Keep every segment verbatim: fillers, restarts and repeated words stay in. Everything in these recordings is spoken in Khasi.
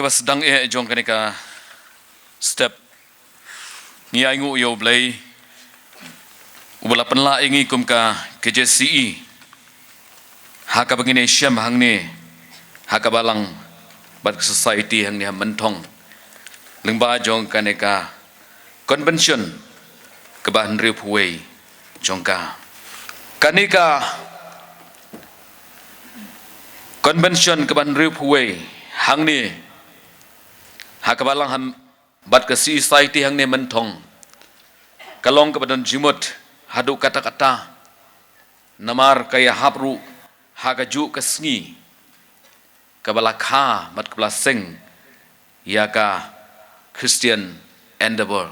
Sdang eh jong kane ka step, ngi ainguh ïa U Blei uba la pynlah ïa ngi kum ka K J C E, ha kaba ngin ïashem hangne ha ka balang bad ka society hangne ha Mynthong, lyngba jong kane ka convention kaba hynriewphew wei jong ka. Kane ka convention kaba hynriewphew wei hangne ha ka balang ha, bad ka society hangne Mynthong, ka long kaba don jingmut haduh katta katta, namar ka ïahap ruh ha kajuh ka sngi kaba la kha bad kaba la seng ïa ka Christian Endeavour.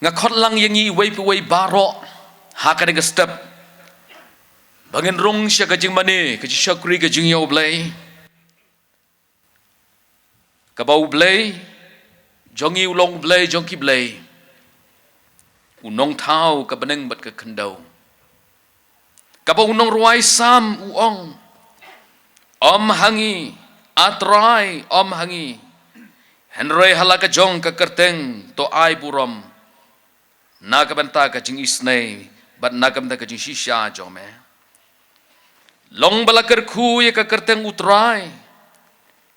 Nga khot lang ïa ngi iwei pa iwei baroh ha kane ka step ba ngin rung sha ka jingmane, ka jingshakri, ka jingïa U Blei, kaba U Blei jong ngi u long U Blei jong ki blei, u nongthaw ka bneng bad ka khyndew. Kaba u nongrwai Salm u ong: Om ha ngi, A Trai, om ha ngi, hynrei ha la ka jong ka kyrteng to ai burom na ka bynta ka jingisynei bad na ka bynta ka jingshisha jong me. Long ba la kyrkhu ïa ka kyrteng U Trai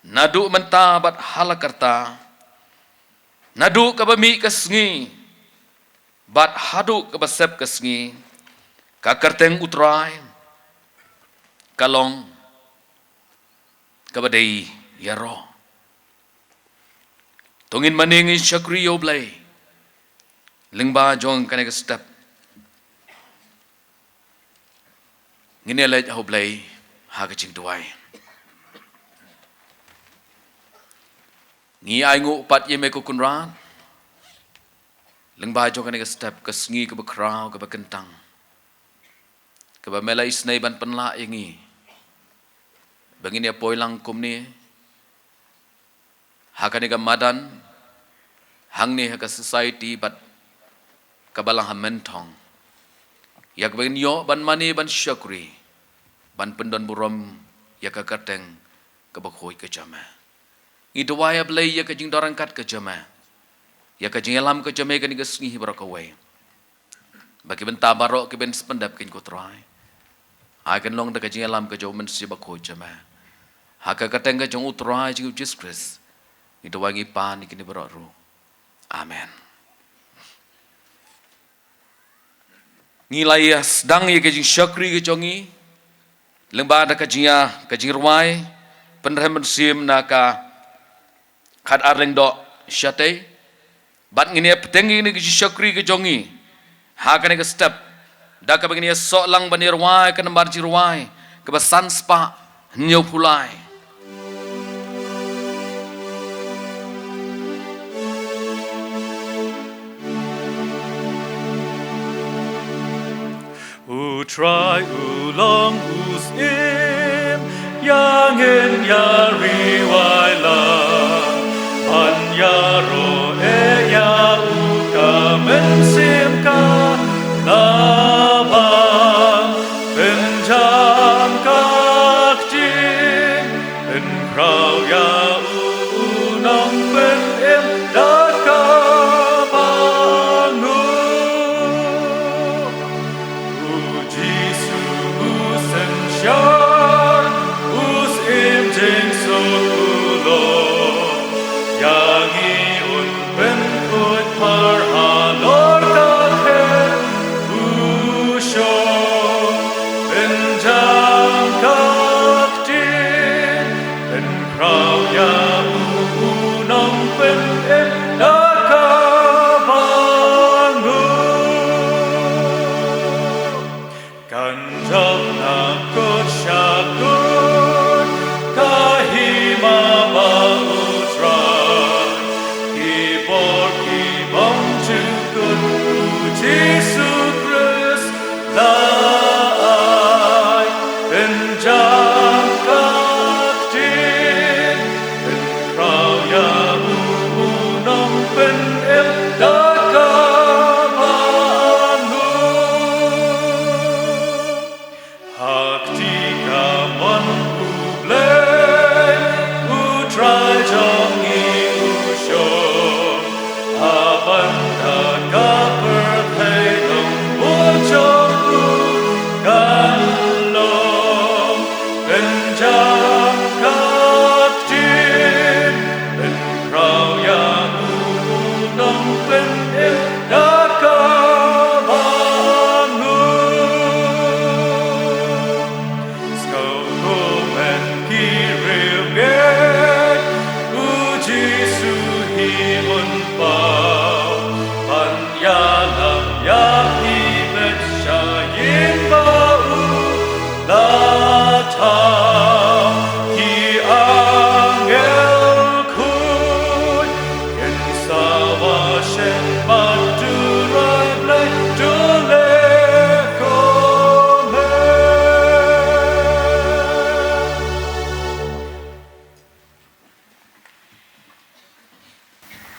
naduh mynta bad ha la karta, naduh kaba mih ka sngi bad haduh kaba sep ka sngi. Ka kyrteng U Trai ka long kaba dei ïaroh. To ngin mane, ngin shakri ïa U Blei lyngba jong kane ka step. Ngin ïaleit ha U Blei ha ka jingduwai. Ngi ainguh pat ïa me ko Kynrad lyngba jong kane ka step, ka sngi kaba khraw, kaba kyntang, kaba me la isynei ban pynlah ïa ngi ba ngin ïa poi lang kumne ha kane ka madan hangne ha ka society bad ka balang ha Mynthong, ïa kaba ngin ïoh ban mane, ban shakri, ban pyndon burom ïa ka kyrteng kaba khuid ka jong me. Ngi duwai, A Blei, ïa ka jingdon ryngkat ka jong me, ïa ka jingïalam ka jong me kane ka sngi baroh kawei, ba ki bynta baroh kiban sa pyndep, ko Trai, ai kan long da ka jingïalam ka jong U Mynsiem Bakhuid jong me. Ha ka kyrteng ka jong U Trai jong ngi U Jisu Khrist ngi duwai, ngi pan ïa kine baroh ruh. Amen. Ngi la ïa sdang ïa ka jingshakri ka jong ngi lyngba da ka jingïa, ka jingrwai pynrem mynsiem na ka Khatar Lyngdoh Shatei. Bad ngin ïa bteng ïa kane ka jingshakri ka jong ngi ha kane ka step da kaba ngin ïa soh lang ban ïa rwai ka nambar jingrwai kaba san spah hynñiewphew lai. U Trai u long u syiem ïa ngin, ïa ri wai lang, ban ïaroh eh ïa u ka mynsiem ka la bang. Pynjam ka ktien, pynkhraw ïa u, u nongpynim da kaba nguh. U Jisu u synshar, u syiem jingsuk u long. Ïa ngi un pynkhuid phar halor ka khet u shong. Pynjam ka ktien, pynkhraw ïa u, u nongpynim da kaba nguh. Kan jop na kut sha kut ka hima ba U Trai, ki bor ki bymjukut U Jisu Khrist la ai. Pynjam ka ktien, pynkhraw ïa u, u nong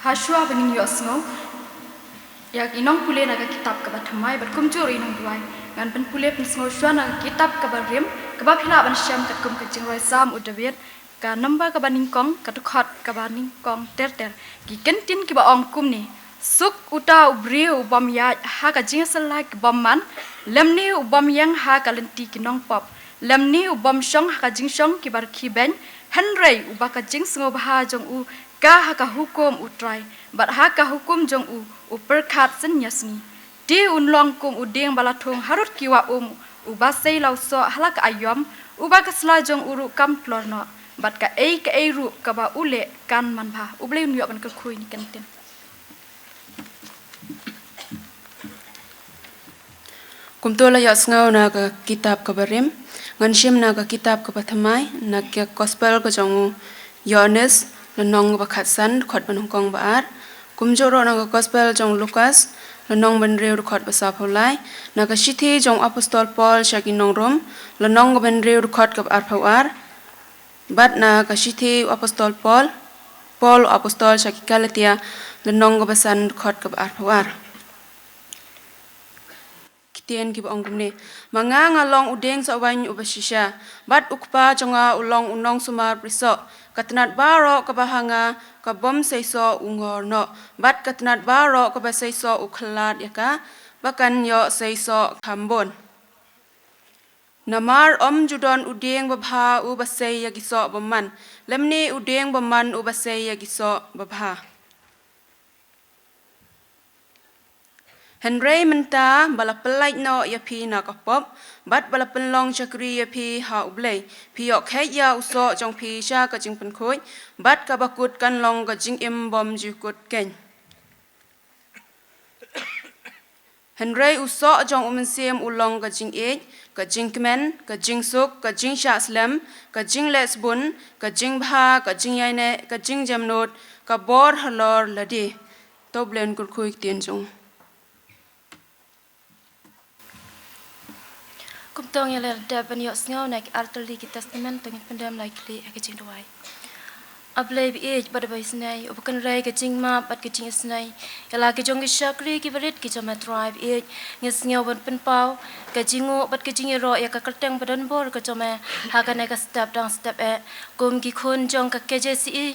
Hashwa ba ngin ïohsngew ïa i nongpule na ka kitab kaba thymmai bad kumjuh ruh i nongduwai, ngan pynpule pynsngew shwa na ka kitab kaba rim kaba phi lah ban shem katkum ka jingrwai Salm u David, ka number kaba nyngkong, ka dkhot kaba nyngkong ter ter. Ki kyntien kiba ong kumne: Suk uta u briew u bym ïaid ha ka jingïasyllai ki bymman, lymne u bym ïeng ha ka lynti ki nongpop, lymne u bym shong ha ka jingshong kiba rkhie beiñ, hynrei uba ka jingsngewbha jong u ka ha ka hukum u Trai, bad ha ka hukum jong u u pyrkhat synñia sngi. Te un long kum u dieng ba la thung harud ki wah um, uba sei la u soh ha la ka aïom, uba ka sla jong u ruh kam tlor noh, bad kaei kaei ruh kaba u leh kan manbha. U Blei un ïoh ban kyrkhu ïa kine ki kyntien. Kumto la ïohsngew na ka kitab kaba rim, ngan shim na ka kitab kaba thymmai, na ka gospel ka jong u Ïoannis, lynnong ba khatsan, dkhot ba nyngkong ba ar. Kumjuh ruh na ka gospel jong u Lukas, lynnong ba hynriew, dkhot ba sawphew lai. Na ka shithi jong u apostol Paul sha ki nong Rom, lynnong ba hynriew, dkhot kaba arphew ar. Bad na ka shithi u apostol Paul, Paul u apostol sha ki Galatia, lynnong kaba san, dkhot kaba arphew ar. Ki ktien kiba ong kumne: Ma nga nga long u dieng sohwaiñ uba shisha, bad u Kpa jong nga u long u nongsumar prisoh. Ka tnat baroh kaba ha nga ka bym sei soh u ngor noh, bad ka tnat baroh kaba sei soh u khlad ïa ka, ba kan ïoh sei soh kham bun. Namar ym ju don u dieng babha uba sei ïa ki soh bymman, lymne u dieng bymman uba sei ïa ki soh babha. Hynrei mynta ba la pyllait noh ïa phi na ka pop, bad ba la pynlong shakri ïa phi ha U Blei, phi ïoh kheit ïa u soh jong phi sha ka jingpynkhuid, bad kaba kut kan long ka jingim bym ju kut keiñ. Hynrei u soh jong u mynsiem u long ka jingïeit, ka jingkmen, ka jingsuk, ka jingshah slem, ka jingleh sbun, ka jingbha, ka jingïaineh, ka jingjemnud, ka bor halor lade. To U Blei un kyrkhu ïa ki ktien jong u. Kumto ngin ïa leit dep ban ïohsngew na ki artylli ki testament, to ngin pyndem la ki khlieh ha ka jingduwai. A Blei ba ïeit bad ba isynei, uba kynrei ka jingmap bad ka jingisynei ïa la ki jong ki shakri kiba rit ki jong me, Trai ba ïeit, ngi sngew ban pynpaw ka jingnguh bad ka jingïaroh ïa ka kyrteng ba donbor ka jong me ha kane ka step dang step eh, kum ki khun jong ka K J C E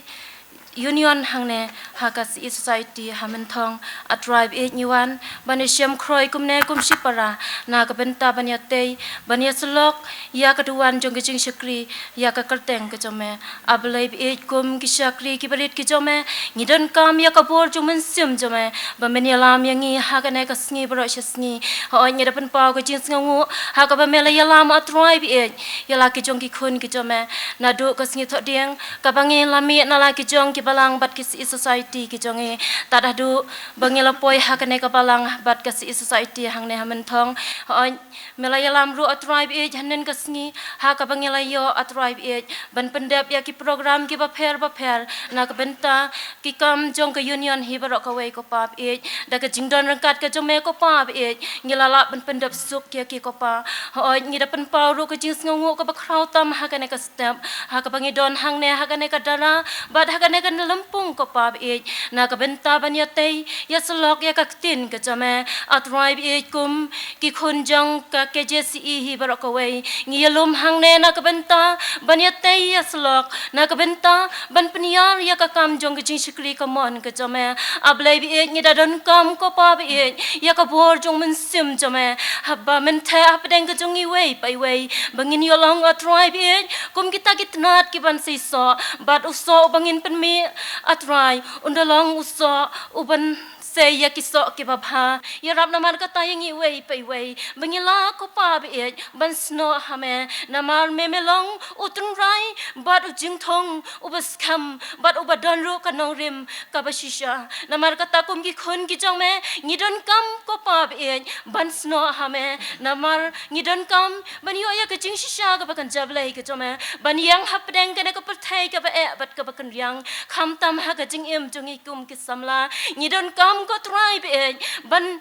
Union hangne ha ka C E Society ha Mynthong. A Trai ba ïeit, ngi wan ban ïashem khroi kumne kum shipara na ka bynta ban ïatei, ban ïasyllok ïa ka duwan jong ka jingshakri ïa ka kyrteng ka jong me. A Blei ba ïeit, kum ki shakri kiba rit ki jong me, ngi donkam ïa ka bor jong u Mynsiem jong me ban pynïalam ïa ngi ha kane ka sngi baroh shi sngi. Hooid, ngi da pynpaw ka jingsngewnguh ha kaba me la ïalam, A Trai ba ïeit, ïa la ki jong ki khun ki jong me, naduh ka sngi Thohdieng kaba ngi la mih na la ki jong ki balang bad ki C E Society ki jong ngi, tad haduh ba ngi la poi ha kane ka balang bad ka C E Society hangne ha Mynthong. Hooid, me la ïalam ruh, A Trai ba ïeit, hynnin ka sngi ha kaba ngi la ïoh, A Trai ba ïeit, ban pyndep ïa ki program kiba pher bapher na ka bynta ki kam jong ka Union hi baroh kawei, ko Pa ba ïeit. Da ka jingdon ryngkat ka jong me, ko Pa ba ïeit, ngi la lah ban pyndep suk ïa ki, ko Pa. Hooid, ngi da pynpaw ruh ka jingsngewnguh kaba khraw tam ha kane ka step ha kaba ngi don hangne ha kane ka dara bad ha kane ka lympung, ko Pa ba ïeit, na ka bynta ban ïatei ïasyllok ïa ka ktien ka jong me. A Trai ba ïeit, kum ki khun jong ka K J C E hi baroh kawei, ngi ïalum hangne na ka bynta ban ïatei ïasyllok, na ka bynta ban pynïar ïa ka kam jong ka jingshakri kamon ka jong me. A Blei ba ïeit, ngi da donkam, ko Pa ba ïeit, ïa ka bor jong u Mynsiem jong me, haba mynta hapdeng ka jong ngi iwei pa iwei, ba ngin ïoh long, A Trai ba ïeit, kum kita ki tnat ki ban sei soh, bad u soh uba ngin pynmih, A Trai, un da long u soh u ban sei ïa ki soh kiba bha. Ïarap namar kata ïa ngi iwei pa iwei ba ngi lah, ko Pa ba ïeit, ban snoh ha me, namar me me long u tynrai bad u jingthung uba skhem bad uba don ruh ka nongrim kaba shisha. Namar kata kum ki khun ki jong me, ngi donkam, ko Pa ba ïeit, ban snoh ha me, namar ngi donkam ban ïoh ïa ka jingshisha kaba kynja Blei ka jong me, ban ïeng hapdeng kane ka pyrthei kaba eh bad kaba kynriang, khamtam ha ka jingim jong ngi kum ki samla. Ngi donkam, ko Trai ba ïeit, ban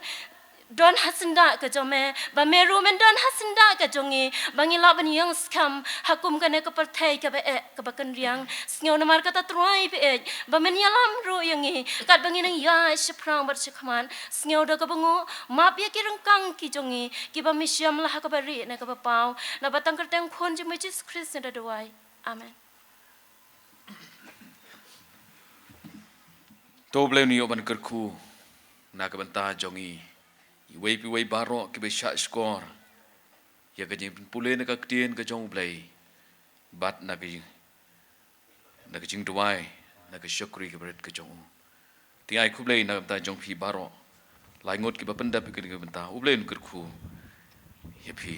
don ha syndah ka jong me, ba me ruh men don ha syndah ka jong ngi, ba ngin lah ban ïeng skhem ha kum kane ka pyrthei kaba eh kaba kynriang. Sngewbha namar kata Trai baieit, ba men ïalam ruh ïa ngi katba ngi nang ïaid shaphrang bad shakhmat. Sngewbha da kaba nguh, map ïa ki ryngkang ki jong ngi kiba me shem la ha kaba rieh ne kaba paw. Naba tang kyrteng Khun jong me Jisu Khrist ngi da duwai. Amen. To U Blei un ïoh ban kyrkhu na ka bynta jong ngi, iwei pa iwei baroh kiba shah shkor ïa ka jingpule na ka ktien ka jong U Blei, bad na ka, na ka jingduwai, na ka shakri kaba rit ka jong u. Te ai khublei na ka bynta jong phi baroh. Lai ngut kiba pyndep ïa kane ka bynta, U Blei un kyrkhu ïa phi.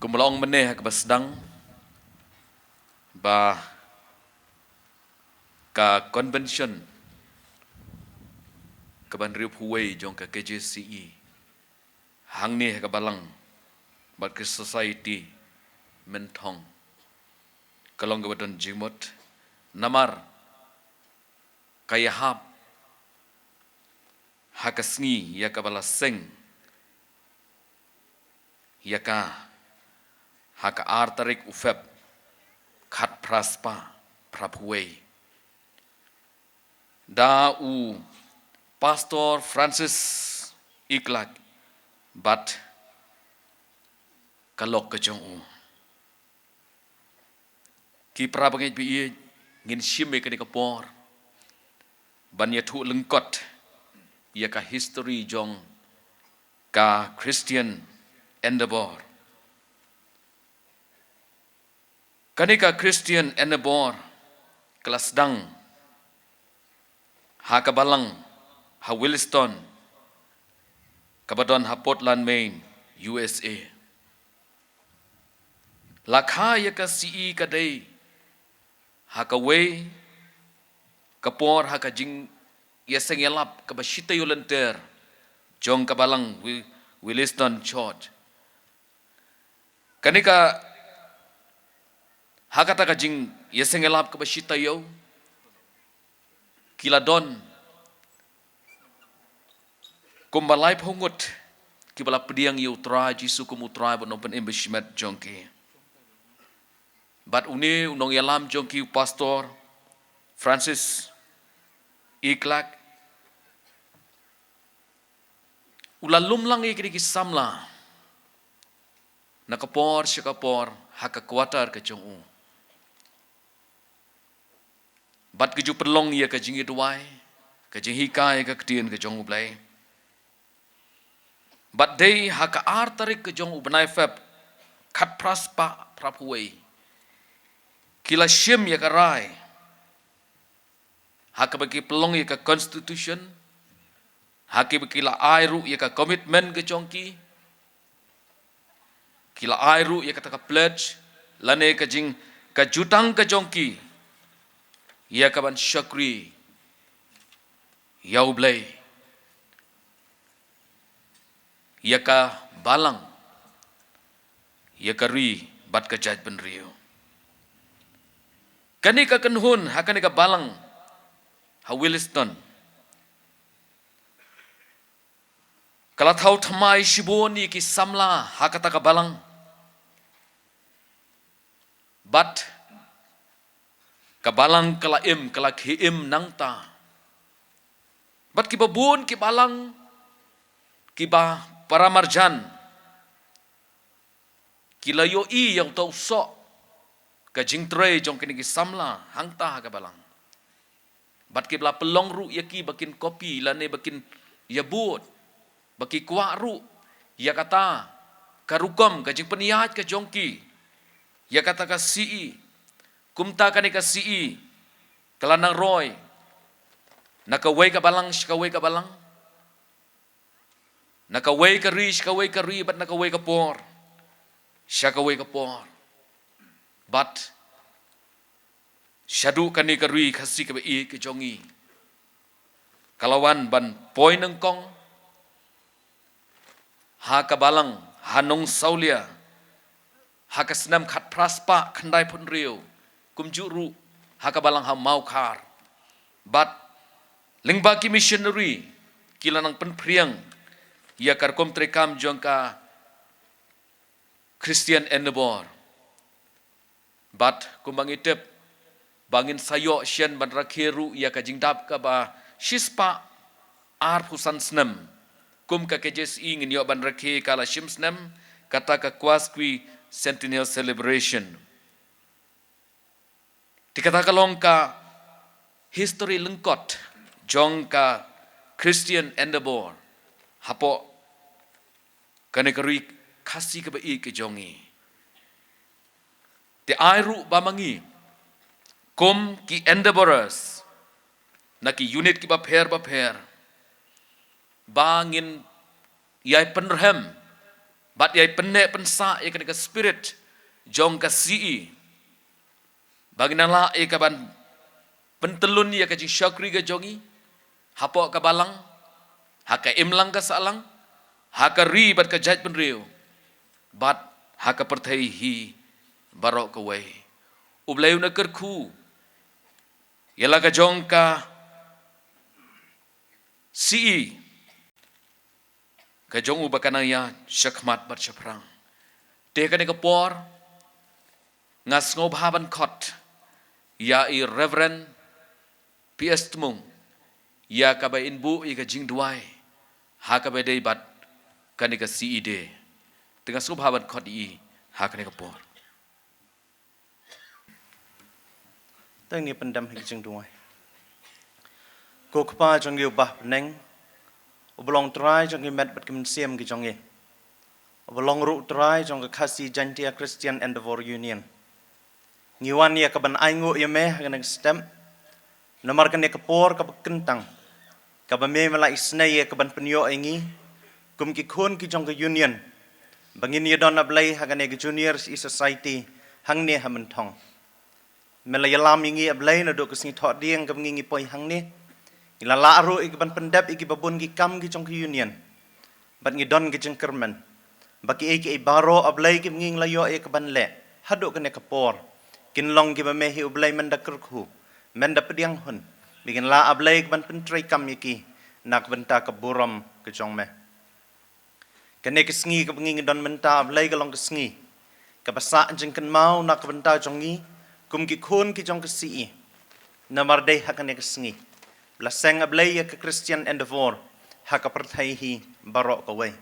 Kumba la ong mynne ha kaba sdang, ba ka convention kaba hynriewphew wei jong ka K J C E hangne ha ka balang bad ka society Mynthong ka long kaba don jingmut, namar ka ïahap ha ka sngi ïa kaba la seng ïa ka ha ka ar tarik u Feb, khatphra spah phraphew wei, da u Pastor Francis Iklak bad ka lok ka jong u. Ki para bangeit baieit, ngin shim ïa kane ka por ban ïathuh lyngkot ïa ka history jong ka Christian Endeavour. Kane ka Christian Endeavour ka la sdang ha ka balang ha Williston, kaba don ha Portland, Maine, U S A. La kha ïa ka C E ka dei ha kawei ka por ha ka jingïaseng ïalap kaba shi taïew lynter jong ka balang Wi-, Williston Church. Kane ka, ha kata ka jingïaseng ïalap kaba shi taïew, ki la don kumba laiphew ngut kiba la pdiang ïa U Trai Jisu kum U Trai bad Nongpynim bashimet jong ki. Bad une u nongïalam jong ki, u Pastor Francis Iklak, u la lum lang ïa kine ki samla na ka por sha ka por ha ka quarter ka jong u. Bad ki ju pynlong ïa ka jingïaduwai, ka jinghikai ïa ka ktien ka jong U Blei. Bad dei ha ka ar tarik ka jong u bnai Feb, khatphra spah phraphew wei, ki la shim ïa ka rai ha kaba ki pynlong ïa ka constitution, ha kaba ki la ai ruh ïa ka commitment ka jong ki, ki la ai ruh ïa kata ka pledge lane ka jing, ka jutang ka jong ki ïa ka ban shakri ïa U Blei, ïa ka balang, ïa ka ri bad ka jaitbynriew. Kane ka kynhun ha kane ka balang ha Williston ka la thaw thymmai shibun ïa ki samla ha kata ka balang. Bad ka balang ka la im, ka la khie im nangta. Bad kiba bun ki balang, kiba para marjan, ki la ïohi ïa uta u soh ka jingtrei jong kine ki samla hangta ha ka balang. Bad ki la pynlong ruh ïa ki ba kin copy lane ba kin ïabud, ba ki kwah ruh ïa kata ka rukom ka jingpynïaid ka jong ki ïa kata ka C E. Kumta kane ka C E ka la nang roi na kawei ka balang sha kawei ka balang, na kawei ka ri sha kawei ka ri, bad na kawei ka por sha kawei ka por. Bad shaduh kane ka ri Khasi kaba ïeit ka jong ngi ka la wan ban poi nyngkong ha ka balang ha Nongsawlia ha ka snem khatphra spah khyndaiphew hynriew, kumjuh ruh ha ka balang ha Mawkhar. Bad lyngba ki missionary ki la nang pynphriang ïa ka rukom treikam jong ka Christian Endeavour. Bad kumba ngi tip ba ngin sa ïoh shen ban rakhe ruh ïa ka jingdap kaba shispah arphew san snem. Kum ka K J C E ngin ïoh ban rakhe ka la shim snem, kata ka quasquicentennial celebration. Te kata ka long ka history lyngkot jong ka Christian Endeavour hapoh kane ka ri Khasi kaba ïeit ka jong ngi. Te ai ruh ba ma ngi kum ki Endeavourers na ki unit kiba pher ba pher, ba ngin ïai pynrhem bad ïai pynneh pynsah ïa kane ka spirit jong ka C E, ba ngin nang lah ïa ka ban pyntyllun ïa ka jingshakri ka jong ngi hapoh ka balang, ha ka imlang ka sahlang, ha ka ri bad ka jaitbynriew, bad ha ka pyrthei hi baroh kawei. U Blei un kyrkhu ïa la ka jong ka C E ka jong u ba kan nang ïaid shakhmat bad shaphrang. Te kane ka por nga sngewbha ban khot ïa i Reverend P S Tmung ïa kaba in buh ïa ka jingduwai ha kaba dei bad kane ka C E Day. Te nga sngewbha ban khot ïa i ha kane ka por. Te ngin pyndem ha ka jingduwai. Ko Kpa jong ngi uba ha bneng, uba long Trai jong ki met bad ki mynsiem ki jong ngi, uba long ruh Trai jong ka Khasi Jaintia Christian Endeavour Union, ngi wan ïa ka ban ainguh ïa me ha kane ka step namar kane ka por kaba kyntang kaba me me la isynei ïa ka ban pynïoh ïa ngi kum ki khun ki jong ka Union, ba ngin ïadon, A Blei, ha kane ka Junior C E Society hangne ha Mynthong. Me la ïalam ïa ngi, A Blei, naduh ka sngi Thohdieng kaba ngi ngi poi hangne. Ngi la lah ruh ïa ka ban pyndep ïa kiba bun ki kam ki jong ka Union, bad ngi don ka jingkyrmen ba kiei kiei baroh, A Blei, kiba ngi ngi la ïoh ïa ka ban leh haduh kane ka por, kin long kiba me hi, U Blei, men da kyrkhu, men da pdiang hun, ba kin lah, A Blei, ka ban pyntreikam ïa ki na ka bynta ka burom ka jong me. Kane ka sngi kaba ngi ngi don mynta, A Blei, ka long ka sngi kaba sah jingkynmaw na ka bynta jong ngi kum ki khun ki jong ka C E. Namar dei ha kane ka sngi ba la seng, A Blei, ïa ka Christian Endeavour ha ka pyrthei hi baroh kawei.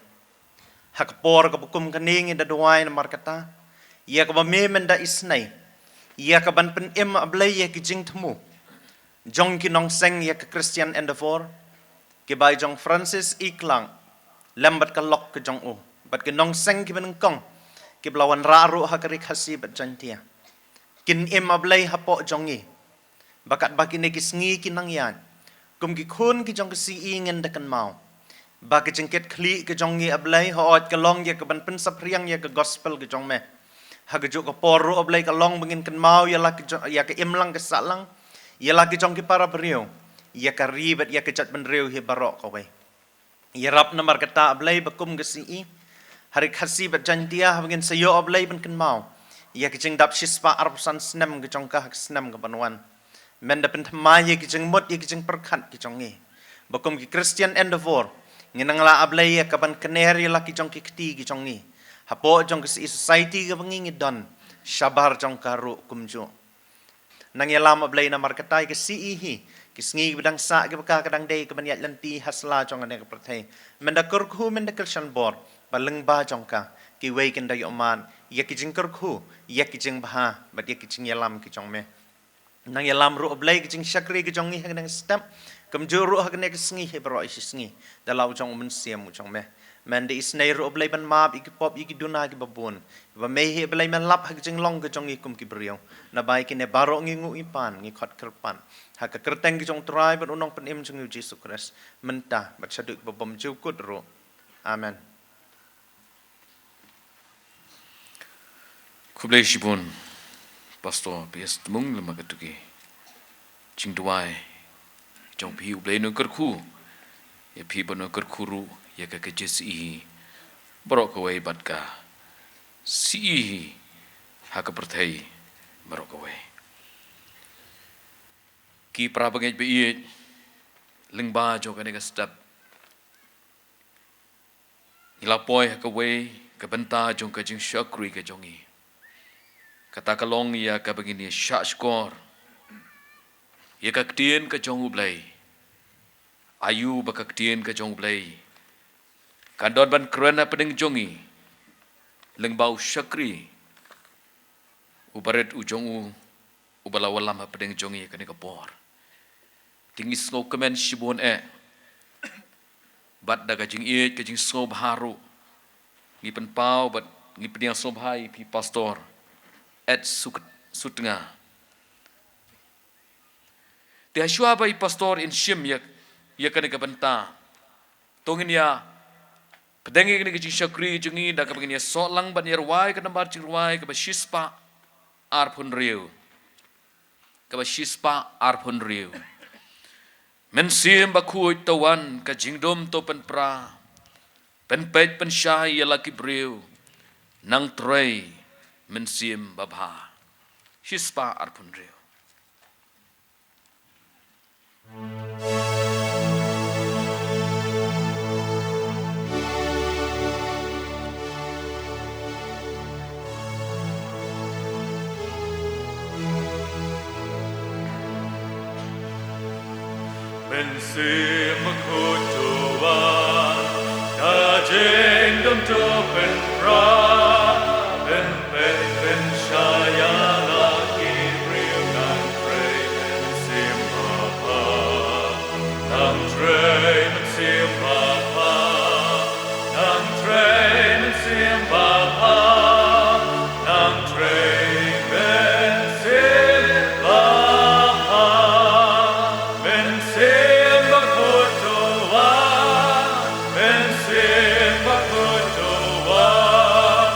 Ha ka por kaba kum kane ngi da duwai namar kata, ïa kaba me men da isynei ïa ka ban pynim, A Blei, ïa ki jingthmu jong ki nongseng ïa ka Christian Endeavour, ki bai jong Francis E. Clark lem bad ka lok ka jong u, bad ki nongseng kiba nyngkong kiba la wanrah ruh ha ka Ri Khasi bad Jaintia. Kin im, A Blei, hapoh jong ngi ba katba kine ki sngi kin nang ïaid, kum ki khun ki jong ka C E ngin da kynmaw ba ka jingkitkhlieh ka jong ngi, A Blei, hooid, ka long ïa ka ban pynsaphriang ïa ka gospel ka jong me. Ha kajuh ka por ruh, A Blei, ka long ba ngin kynmaw ïa la ka jong, ïa ka imlang ka sahlang, ïa la ka jong ki para briew, ïa ka ri bad ïa ka jaitbynriew hi baroh kawei. Ïarap namar kata, A Blei, ba kum ka C E ha Ri Khasi bad Jaintia, haba ngin sa ïoh, A Blei, ban kynmaw ïa ka jingdap shispah arphew san snem ka jong ka ha ka snem ka ban wan, men da pynthymmai ïa ki jingmut, ïa ki jingpyrkhat ki jong ngi, ba kum ki Christian Endeavour ngin nang lah, A Blei, ïa ka ban kner ïa la ki jong ki kti ki jong ngi hapoh jong ka C E Society kaba ngi ngi don shabar jong ka ruh kumjuh. Nang ïalam, A Blei, namar kata ïa ka C E hi, ki sngi kiba dang sah, kiba ka ka dang dei ka ban ïaid lynti ha sla jong kane ka pyrthei. Men da kyrkhu, men da kyrshan bor ba lyngba jong ka kiwei kin da ïohmad ïa ki jingkyrkhu, ïa ki jingbha bad ïa ki jingïalam ki jong me. Nang ïalam ruh, A Blei, ki jingshakri ki jong ngi ha kane ka step, kumjuh ruh ha kane ka sngi hi baroh shi sngi, da la u jong u Mynsiem u jong me. Men da isynei ruh, A Blei, ban map ïa ki pop, ïa ki duna kiba bun, ba me hi, A Blei, men lap ha ka jinglong ka jong ngi kum ki briew. Naba ïa kine baroh ngi nguh, ngi pan, ngi khot kyrpad ha ka kyrteng ka jong u Trai bad u Nongpynim jong ngi, u Jisu Khrist, mynta bad shaduh kiba bymjukut ruh. Amen. Khublei shibun Pastor P S Tmung, lem bad katto ki jingduwai jong phi. U Blei un kyrkhu ïa phi bad un kyrkhu ruh ïa ka K J C E baroh kawei bad ka C E ha ka pyrthei baroh kawei. Ki para bangeit ba ïeit, lyngba jong kane ka step Ngi la poi ha kawei ka bynta jong ka jingshakri ka jong ngi. Kata ka long ïa kaba ngin ïa shahshkor ïa ka ktien ka jong U Blei. Aïu ba ka ktien ka jong U Blei kan don ban kren hapdeng jong ngi lyngba u shakri u barit u jong u, uba la wallam hapdeng jong ngi kane ka por. Te ngi sngewkmen shibun eh. Bad da ka jingïeit ka jingsngewbha ruh ngi pynpaw bad ngi pdiang sngewbha ïa phi Pastor Ed Suk-, Sutnga. Te hashwa ba i Pastor in shim ïa, ïa kane ka bynta, to ngin ïa pdeng ïa kane ka jingshakri jong ngi da kaba ngin ïa soh lang ban ïa rwai ka nambar jingrwai kaba shispah arphew hynriew. Kaba shispah arphew hynriew. Mynsiem Bakhuid to wan, ka jingdum to pynpra, pynpeit pynshai ïa la ki briew, nang trei Mynsiem Babha. Shispah arphew hynriew. Mynsiem Bakhuid to wan, ka jingdum to pynpra, pynpeit pynshai ïa la ki briew, nang trei Mynsiem Babha, nang trei Mynsiem Babha, nang trei Mynsiem Babha, nang trei Mynsiem Babha. Mynsiem Bakhuid to wan, Mynsiem Bakhuid to wan,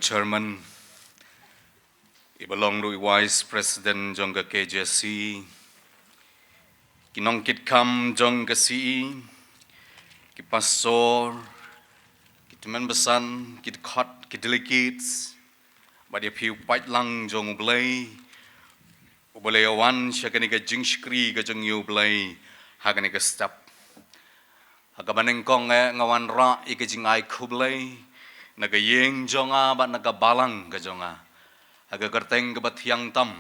Chairman, i ba long ruh i Vice President jong ka K J C, ki nongkitkam jong ka C E, ki pastor, ki tymmen basan, ki dkhot, ki delegates, bad ïa phi u paidlang jong U Blei, U Blei ïa wan sha kane ka jingshakri ka jong ngi U Blei ha kane ka step. Ha kaba nyngkong eh nga wanrah ïa ka jingai khublei na ka ïing jong nga bad na ka balang ka jong nga, ha ka kyrteng kaba thiang tam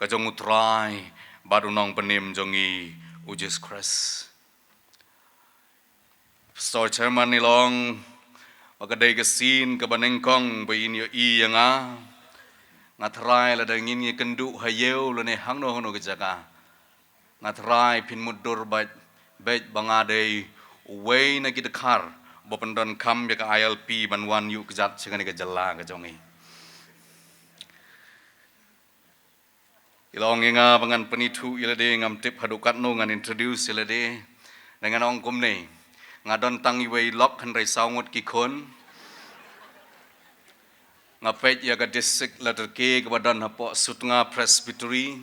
ka jong U Trai bad U Nongpynim jong ngi U Jisu Khrist. Pastor Chairman, i long ba ka dei ka sien kaba nyngkong ba in ïohi ïa nga. Nga tharai lada ngin ïakynduh ha ïew lane hangno hangno ka jaka, nga tharai phin mutdur beit, beit ba nga dei uwei na ki dkhar ba pyndonkam ïa ka I L P ban wan ïuh kjat sha kane ka jylla ka jong ngi. I long ïa nga ba ngan pynithuh ïa lade, ngam tip haduh katno ngan introduce ïa lade. Ngan ong kumne, nga don tang iwei lok hynrei saw ngut ki khun. Nga peit ïa ka district letter K kaba don hapoh Sutnga Presbytery,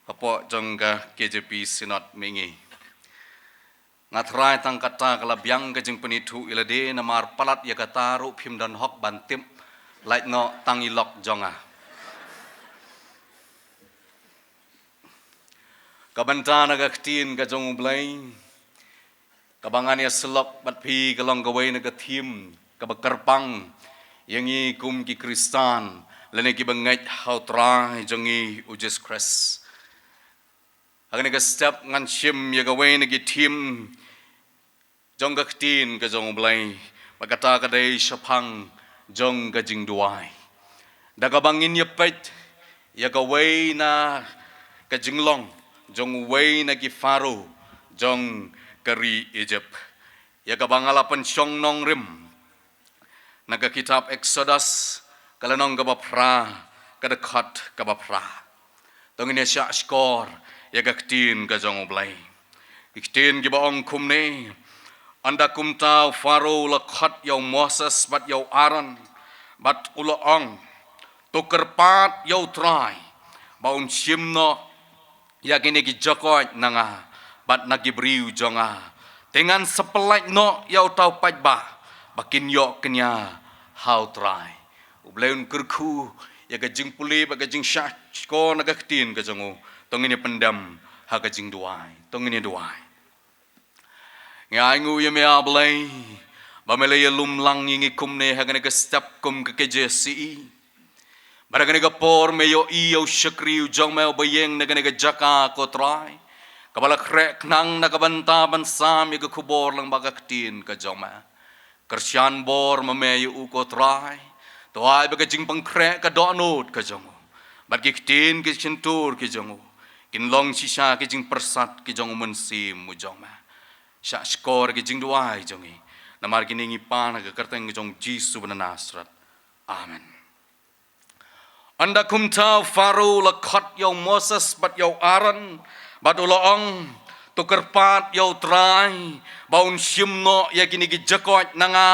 hapoh jong ka K J P Synod Mihngi. Nga tharai tang kata ka la biang ka jingpynithuh ïa lade, namar palat ïa kata ruh phim don hok ban tip, lait noh tang i lok jong nga. Ka bynta na ka ktien ka jong U Blei, kaba ngan ïa sylok bad phi ka long kawei na ka theme kaba kyrpang ïa ngi kum ki Khristan lane kiba ngeit ha U Trai jong ngi U Jisu Khrist. Ha kane ka step ngan shim ïa kawei na ki theme jong ka ktien ka jong U Blei, bad kata ka dei shaphang jong ka jingduwai. Da kaba ngin ïa peit ïa kawei na ka jinglong jong uwei na ki Pharaoh jong ka ri Egypt, ïa kaba nga la pynshong nongrim na ka kitab Exodus, ka lynnong kaba phra, ka dkhot kaba phra. To ngin ïa shah shkor ïa ka ktien ka jong U Blei. Ki ktien kiba ong kumne: Ynda kumta u Pharaoh u la khot ïa u Moses bad ïa u Aaron, bad u la ong, To kyrpad ïa U Trai ba un shim noh ïa kine ki jakoit na nga bad na ki briew jong nga, te ngan sa pyllait noh ïa uta u paidbah ba kin ïoh kñia ha U Trai. U Blei un kyrkhu ïa ka jingpule bad ka jingshah shkor na ka ktien ka jong u. To ngin ïa pyndem ha ka jingduwai. To ngin ïa duwai. Ngi ainguh ïa me, A Blei, ba me la ïalum lang ïa ngi kumne ha kane ka step kum ka K J C E. Bad ha kane ka por me ïohi ïa u shakri u jong me uba ïeng na kane ka jaka, ko Trai, kaba la khreh khnang na ka bynta ban sam ïa ka khubor lyngba ka ktien ka jong me. Kyrshan bor ma me ïa u, ko Trai. To ai ba ka jingpynkhreh ka dohnud ka jong u bad ki ktien ki shyntur ki jong u kin long shisha ki jingpyrsad ki jong u Mynsiem u jong me. Shah shkor ki jingduwai jong ngi, namar kine ngi pan ha ka kyrteng ka jong u Jisu ba na Nasareth. Amen. Ynda kumta u Pharaoh u la khot ïa u Moses bad ïa u Aaron, bad u la ong, To kyrpad ïa U Trai ba un shim noh ïa kine ki jakoit na nga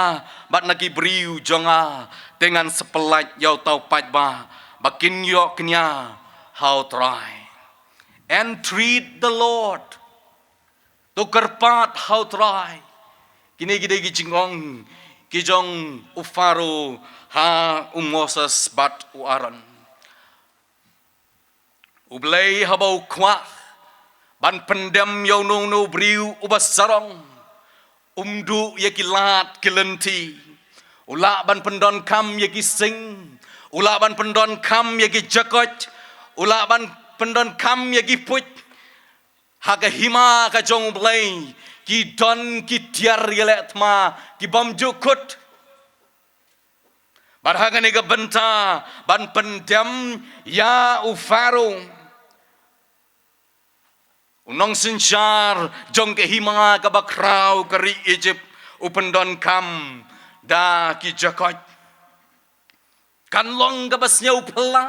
bad na ki briew jong nga, te ngan sa pyllait ïa uta u paidbah ba kin ïoh kñia ha U Trai. Entreat the Lord. To kyrpad ha U Trai. Kine ki dei ki jingong ki jong u Pharaoh ha u Moses bad u Aaron. U Blei haba u kwah ban pyndem ïa uno uno u briew uba sarong, um duh ïa ki lad ki lynti. U lah ban pyndonkam ïa ki sing. U lah ban pyndonkam ïa ki jakoit. U lah ban pyndonkam ïa ki puit. Ha ka hima ka jong U Blei ki don ki tiar ïaleh thma ki bym ju kut. Bad ha kane ka bynta ban pyndem ïa u Pharaoh, u nongsynshar jong ka hima kaba khraw ka ri Egypt, u pyndonkam da ki jakoit. Kan long kaba sngewphylla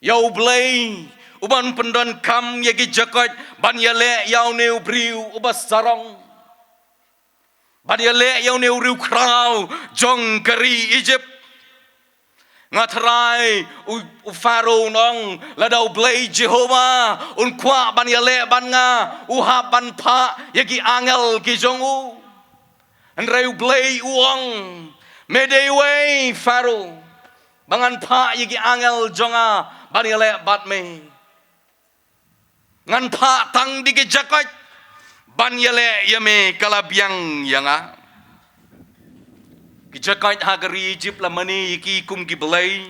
ïa U Blei u ban pyndonkam ïa ki jakoit ban ïaleh ïa une u briew uba sarong. Ban ïaleh ïa une u riewkhraw jong ka ri Egypt. Nga tharai u, u Pharaoh un ong, lada U Blei Jehobah un kwah ban ïaleh bad nga, u hap ban phah ïa ki angel ki jong u. Hynrei U Blei u ong, me dei uei Pharaoh, ba ngan phah ïa ki angel jong nga ban ïaleh bad me? Ngan phah tang da ki jakoit ban ïaleh ïa me, ka la biang ïa nga. Ki jakoit ha ka ri Egypt la mane ïa ki kum ki blei.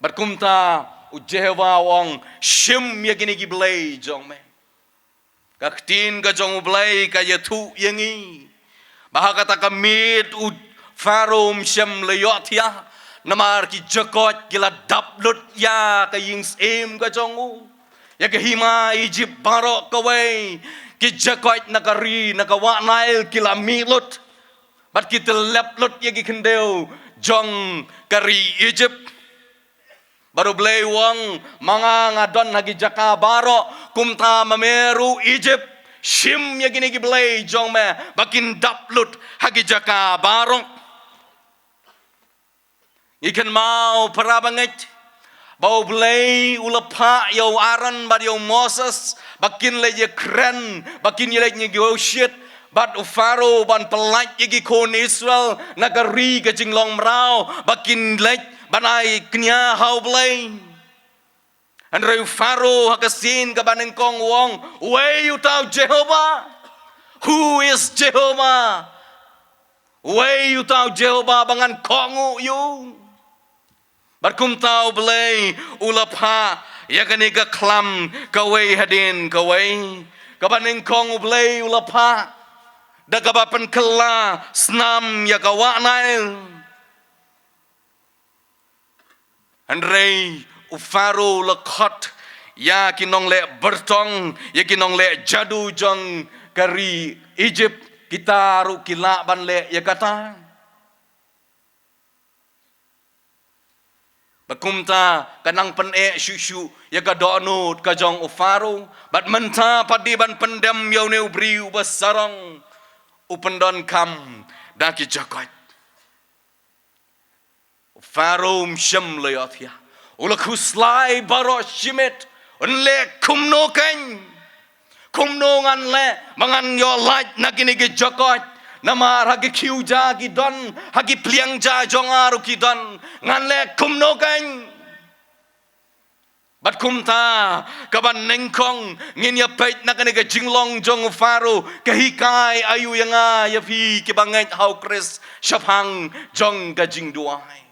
Bad kumta u Jehobah u ong, shim ïa kine ki blei jong me. Ka ktien ka jong U Blei ka ïathuh ïa ngi ba ha kata ka miet u Pharaoh um shym la ïohthiah, namar ki jakoit ki la dap lut ïa ka ïing syiem ka jong u, ïa ka hima Egypt baroh kawei. Ki jakoit na ka ri, na ka wah Nail ki la mih lut, bad ki tylep lut ïa ki khyndew jong ka ri Egypt. Bad U Blei u ong, ma nga nga don ha ki jaka baroh, kumta ma me ruh Egypt, shim ïa kine ki blei jong me ba kin dap lut ha ki jaka baroh. Ngi kynmaw para bangeit ba U Blei u la phah ïa u Aaron bad ïa u Moses ba kin leit ïakren, ba kin ïaleit negotiate bad u Pharaoh ban pyllait ïa ki khun Israel na ka ri ka jinglong mraw, ba kin leit ban ai kñia ha U Blei. Hynrei u Pharaoh ha ka sien kaba nyngkong u ong, uei uta u Jehobah? Who is Jehovah? Uei uta u Jehobah ba ngan kohnguh ïa u? Bad kumta U Blei u la phah ïa kane ka khlam kawei hadien kawei. Kaba nyngkong U Blei u la phah da kaba pynkylla snam ïa ka wah Nail. Hynrei u Pharaoh u la khot ïa ki nongleh byrtong, ïa ki nongleh jadu jong ka ri Egypt, kita ruh ki lah ban leh ïa kata. Bad kumta ka nang pyneh shuh shuh ïa ka dohnud ka jong u Pharaoh. Bad mynta pat dei ban pyndem ïa une u briew ba sarong, u pyndonkam da ki jakoit. U Pharaoh um shym la ïohthiah. U la khuslai baroh shimet. Un leh kumno kein? Kumno ngan leh ba ngan ïoh lait na kine ki jakoit? Namar ha ki khiew ja ki don, ha ki pliang ja jong nga ruh ki don. Ngan leh kumno kein? Bad kumta, kaba nyngkong ngin ïa peit na kane ka jinglong jong u Pharaoh, ka hikai aïu ïa nga ïa phi kiba ngeit ha u Khrist shaphang jong ka jingduwai.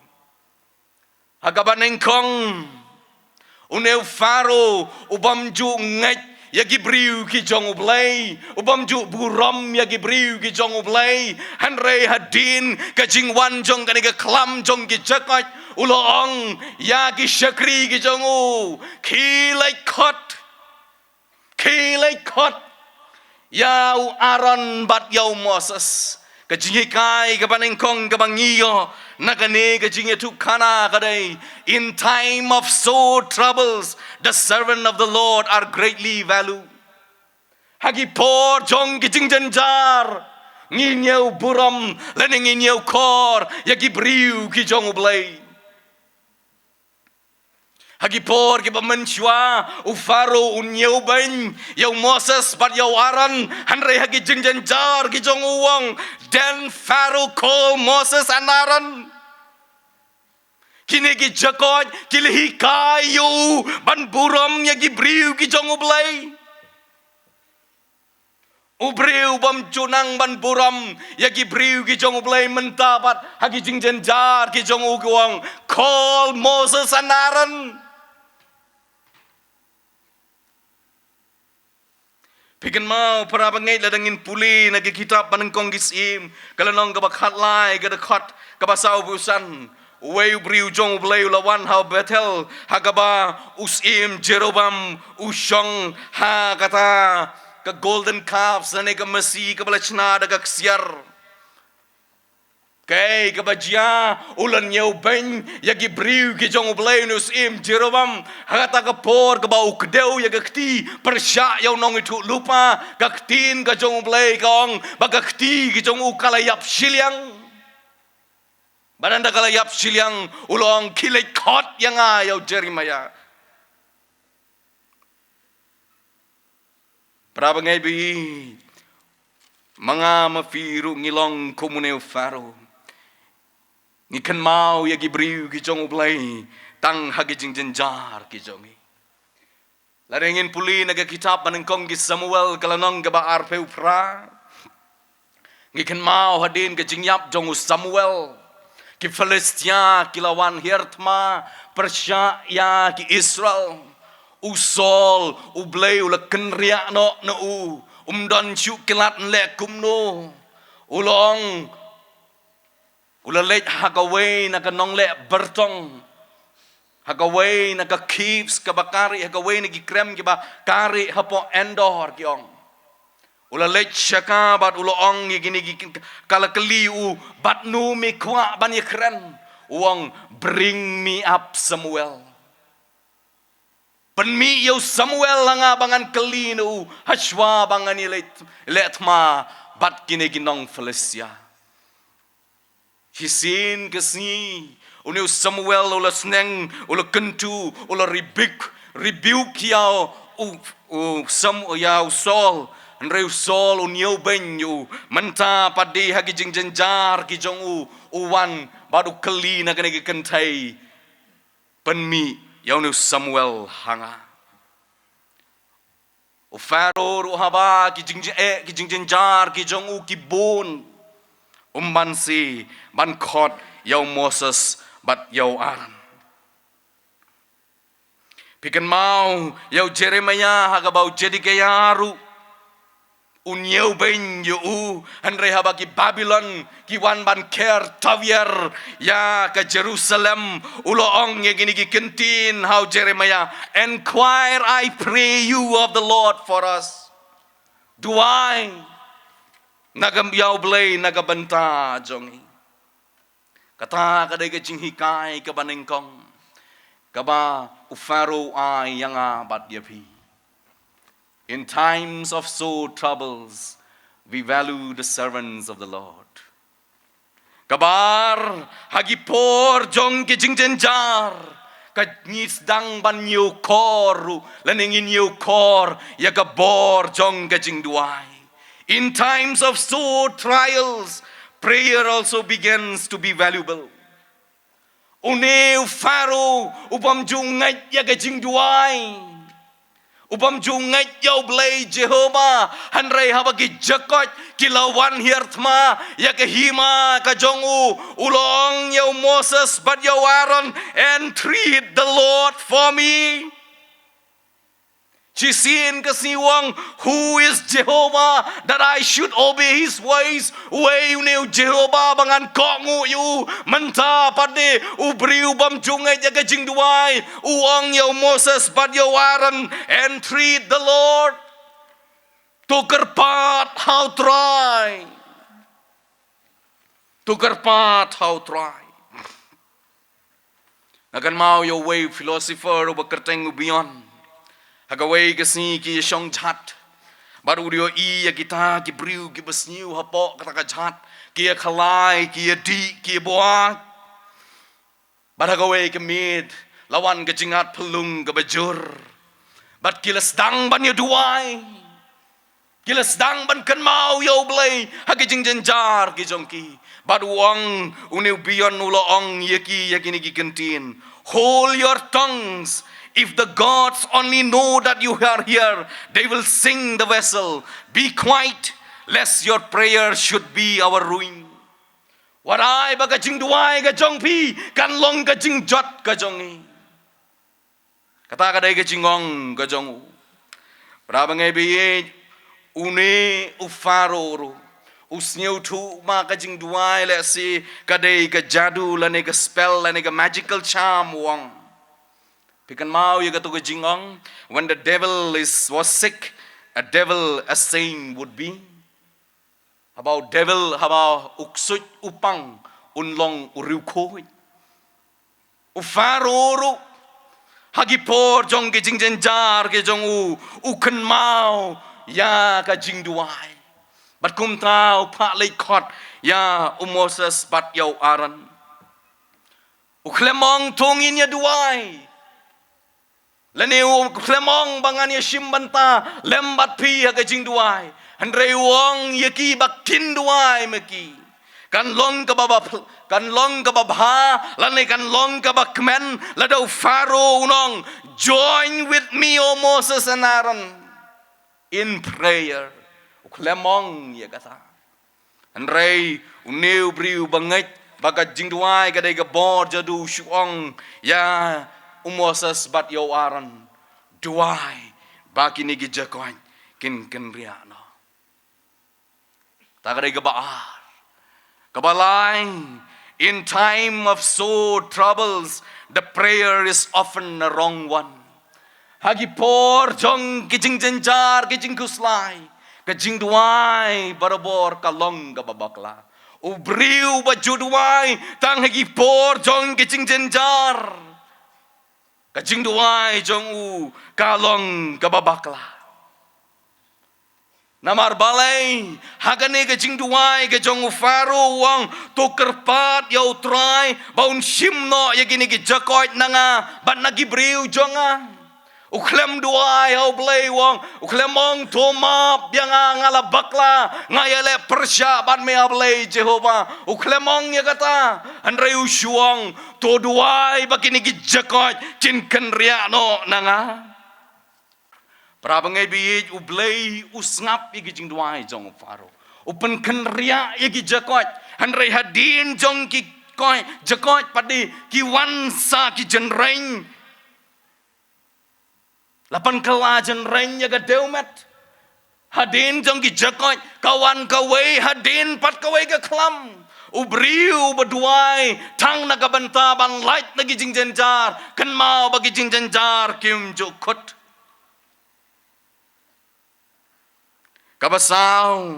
Ha kaba nyngkong, une u Pharaoh u bym ju ngeit ïa ki briew ki jong U Blei, u bym ju burom ïa ki briew ki jong U Blei. Hynrei hadien ka jingwan jong kane ka khlam jong ki jakoit, u la ong ïa ki shakri ki jong u, khie leit khot, khie leit khot ïa u Aaron bad ïa u Moses. Ka jinghikai kaba nyngkong kaba ngi ïoh na kane ka jingïathuhkhana ka dei, in time of sore troubles the servant of the Lord are greatly valued. Ha ki por jong ki jingjynjar ngin ïoh burom lane ngin ïoh khor ïa ki briew ki jong U Blei. Ha ki por kiba mynshuwa u Pharaoh un ïoh beiñ ïa u Moses bad ïa u Aaron, hynrei ha ki jingjynjar ki jong u, u ong, then Pharaoh called Moses and Aaron. Kine ki jakoit ki la hikai ïa u ban burom ïa ki briew ki jong U Blei. U briew bym ju nang ban burom ïa ki briew ki jong U Blei mynta pat ha ki jingjynjar ki jong u, ki ong, call Moses and Aaron. Phi kynmaw para bangeit, lada ngin pule na ki kitab ba nyngkong ki Syiem, ka lynnong kaba khatlai, ka dkhot kaba saw phew san. Uwei u briew jong U Blei u la wan ha Bethel ha kaba u syiem Jeroboam u shong ha kata ka golden calf lane ka masi kaba la shna da ka ksiar. Kaei kaba jia, u la ñiewbeiñ ïa ki briew ki jong U Blei, une u syiem Jeroboam, ha kata ka por kaba u kdew ïa ka kti pyrshah ïa u nongïathuhlypa, ka ktien ka jong U Blei ka ong ba ka kti ka jong u ka la ïap shiliang. Bad ynda ka la ïap shiliang, u la ong, khie leit khot ïa nga ïa u Jeremiah. Para bangeit ba ïeit, ma nga ma phi ruh ngi long kum une u Pharaoh. Ngi kynmaw ïa ki briew ki jong U Blei tang ha ki jingjynjar ki jong ngi. Lada ngin pule na ka kitab banyngkong ki Samuel ka lynnong kaba arphew phra. Ngi kynmaw hadien ka jingïap jong u Samuel, ki Philistia ki la wan hiar thma pyrshah ïa ki Israel. U Saul, U Blei u la kynriah noh na u, um don shuh ki lad leh kumno. U la ong, u la leit ha kawei na ka nongleh byrtong, ha kawei na ka caves kaba ka rieh, ha kawei na ki krem kiba ka rieh hapoh Endor, ki ong. U la leit sha ka bad u la ong ïa kine ki, ka la kylli u, bad no me kwah ban ïakren? U ong, bring me up Samuel. Pynmih ïa u Samuel ha nga ba ngan kylli na u, hashwa ba ngan ïaleh, leh thma bad kine ki nong Philistia. Shisien ka sngi, une u Samuel u la sneng, u la kyntu, u la rebuke, rebuke ïa u, u Sam-, ïa u Saul, hynrei u Saul u ñiewbeiñ ïa u, mynta pat de ha ki jingjynjar ki jong u, u wan, bad u kylli na kane ka kynthei, pynmih ïa une u Samuel ha nga. U Pharaoh ruh haba ki jing-, eh, ki jingjynjar ki jong u ki bun, um banse ban khot ïa u Moses bad ïa u Aaron. Phi kynmaw ïa u Jeremiah ha kaba u Zedekiah ruh u ñiewbeiñ ïa u, hynrei haba ki Babilon ki wan ban ker tawiar ïa ka Jerusalem, u la ong ïa kine ki kyntien ha u Jeremiah, inquire, I pray you, of the Lord for us. Duwai na ka, ïa U Blei na ka bynta jong ngi. Kata ka dei ka jinghikai kaba nyngkong kaba u Pharaoh u ai ïa nga bad ïa phi. In times of sore troubles, we value the servants of the Lord. Kaba ar, ha ki por jong ki jingjynjar, ka ngi sdang ban ñiewkor ruh, lane ngin ñiewkor ïa ka bor jong ka jingduwai. In times of sore trials, prayer also begins to be valuable. Une u Pharaoh u bym ju ngeit ïa ka jingduwai, u bym ju ngeit ïa U Blei Jehobah, hynrei haba ki jakoit ki la wan hiar thma ïa ka hima ka jong u, u la ong ïa u Moses bad ïa u Aaron, entreat the Lord for me. Shisien ka sngi u ong, who is Jehovah that I should obey his voice? Uei une u Jehobah ba ngan kohnguh ïa u? Mynta pat de u briew bym ju ngeit ïa ka jingduwai, u ong ïa u Moses bad ïa u Aaron, entreat the Lord. To kyrpad ha U Trai. To kyrpad ha U Trai. Nga kynmaw ïa uwei u philosopher uba kyrteng u Bion. Ha kawei ka sngi ki ïashong jhat. Bad u dei ïohi ïa kita ki briew kiba sniew hapoh kata ka jhat. Ki ïakhalai, ki ïadih, ki ïabuaid. Bad ha kawei ka miet, la wan ka jingat phyllung kaba jur. Bad ki la sdang ban ïaduwai. Ki la sdang ban kynmaw ïa U Blei ha ki jingjynjar ki jong ki. Bad u ong, une u Bion u la ong ïa ki, ïa kine ki kyntien. Hold your tongues. If the gods only know that you are here, they will sink the vessel. Be quiet, lest your prayer should be our ruin. Wat ai ba ka jingduwai ka jong phi kan long ka jingjot ka jong ngi. Kata ka dei ka jingong ka jong u. Para bangeit ba ïeit, une u Pharaoh ruh u sngewthuh ba ka jingduwai lehse ka dei ka jadu lane ka spell lane ka magical charm, u ong. Phi kynmaw ïa kato ka jingong, when the devil is, was sick, a devil a saint would be. Haba u devil, haba u ksuid u pang, un long u riewkhuid. U Pharaoh ruh, ha ki por jong ki jingjynjar ki jong u, u kynmaw ïa ka jingduwai. Bad kumta u phah leit khot ïa u Moses bad ïa u Aaron. U khlem ong to ngin ïa duwai. Lane u khlem ong ba ngan ïa shim bynta lem bad phi ha ka jingduwai. Hynrei u ong ïa ki ba kin duwai ma ki, kan long kaba ba, kan long kaba bha, lane kan long kaba kmen, lada u Pharaoh un ong, "Join with me, O Moses and Aaron, in prayer." U khlem ong ïa kata. Hynrei une u briew ba ngeit ba ka jingduwai ka dei ka bor jadu, u shu ong ïa u Moses bad ïa u Aaron, "Duwai ba kine ki jakoit kin kynriah noh." Ta ka dei kaba ar. Kaba lai, in time of sore troubles, the prayer is often a wrong one. Ha ki por jong ki jingjynjar, ki jingkhuslai, ka jingduwai barabor ka long kaba bakla. U briew ba ju duwai tang ha ki por jong ki jingjynjar, ka jingduwai jong u ka long kaba bakla. Namar balei, ha kane ka jingduwai ka jong u Pharaoh u ong, "To kyrpad ïa U Trai ba un shim noh ïa kine ki jakoit na nga bad na ki briew jong nga." U khlem duwai ha U Blei, u ong, u khlem ong, "To map ïa nga, nga la bakla, nga ïaleh pyrshah bad me, A Blei Jehobah." U khlem ong ïa kata. Hynrei u shu ong, "To duwai ba kine ki jakoit kin kynriah noh na nga." Para bangeit, U Blei u sngap ïa ki jingduwai jong u Pharaoh. U pynkynriah ïa ki jakoit. Hynrei hadien jong ki koi, jakoit pat de ki wan sa ki jynrein. La pynkylla jynrein ïa ka dewmet. Hadien jong ki jakoit ka wan kawei, hadien pat kawei ka khlam. U briew ba duwai tang na ka bynta ban lait na ki jingjynjar, kynmaw ba ki jingjynjar kim ju kut. Kaba saw,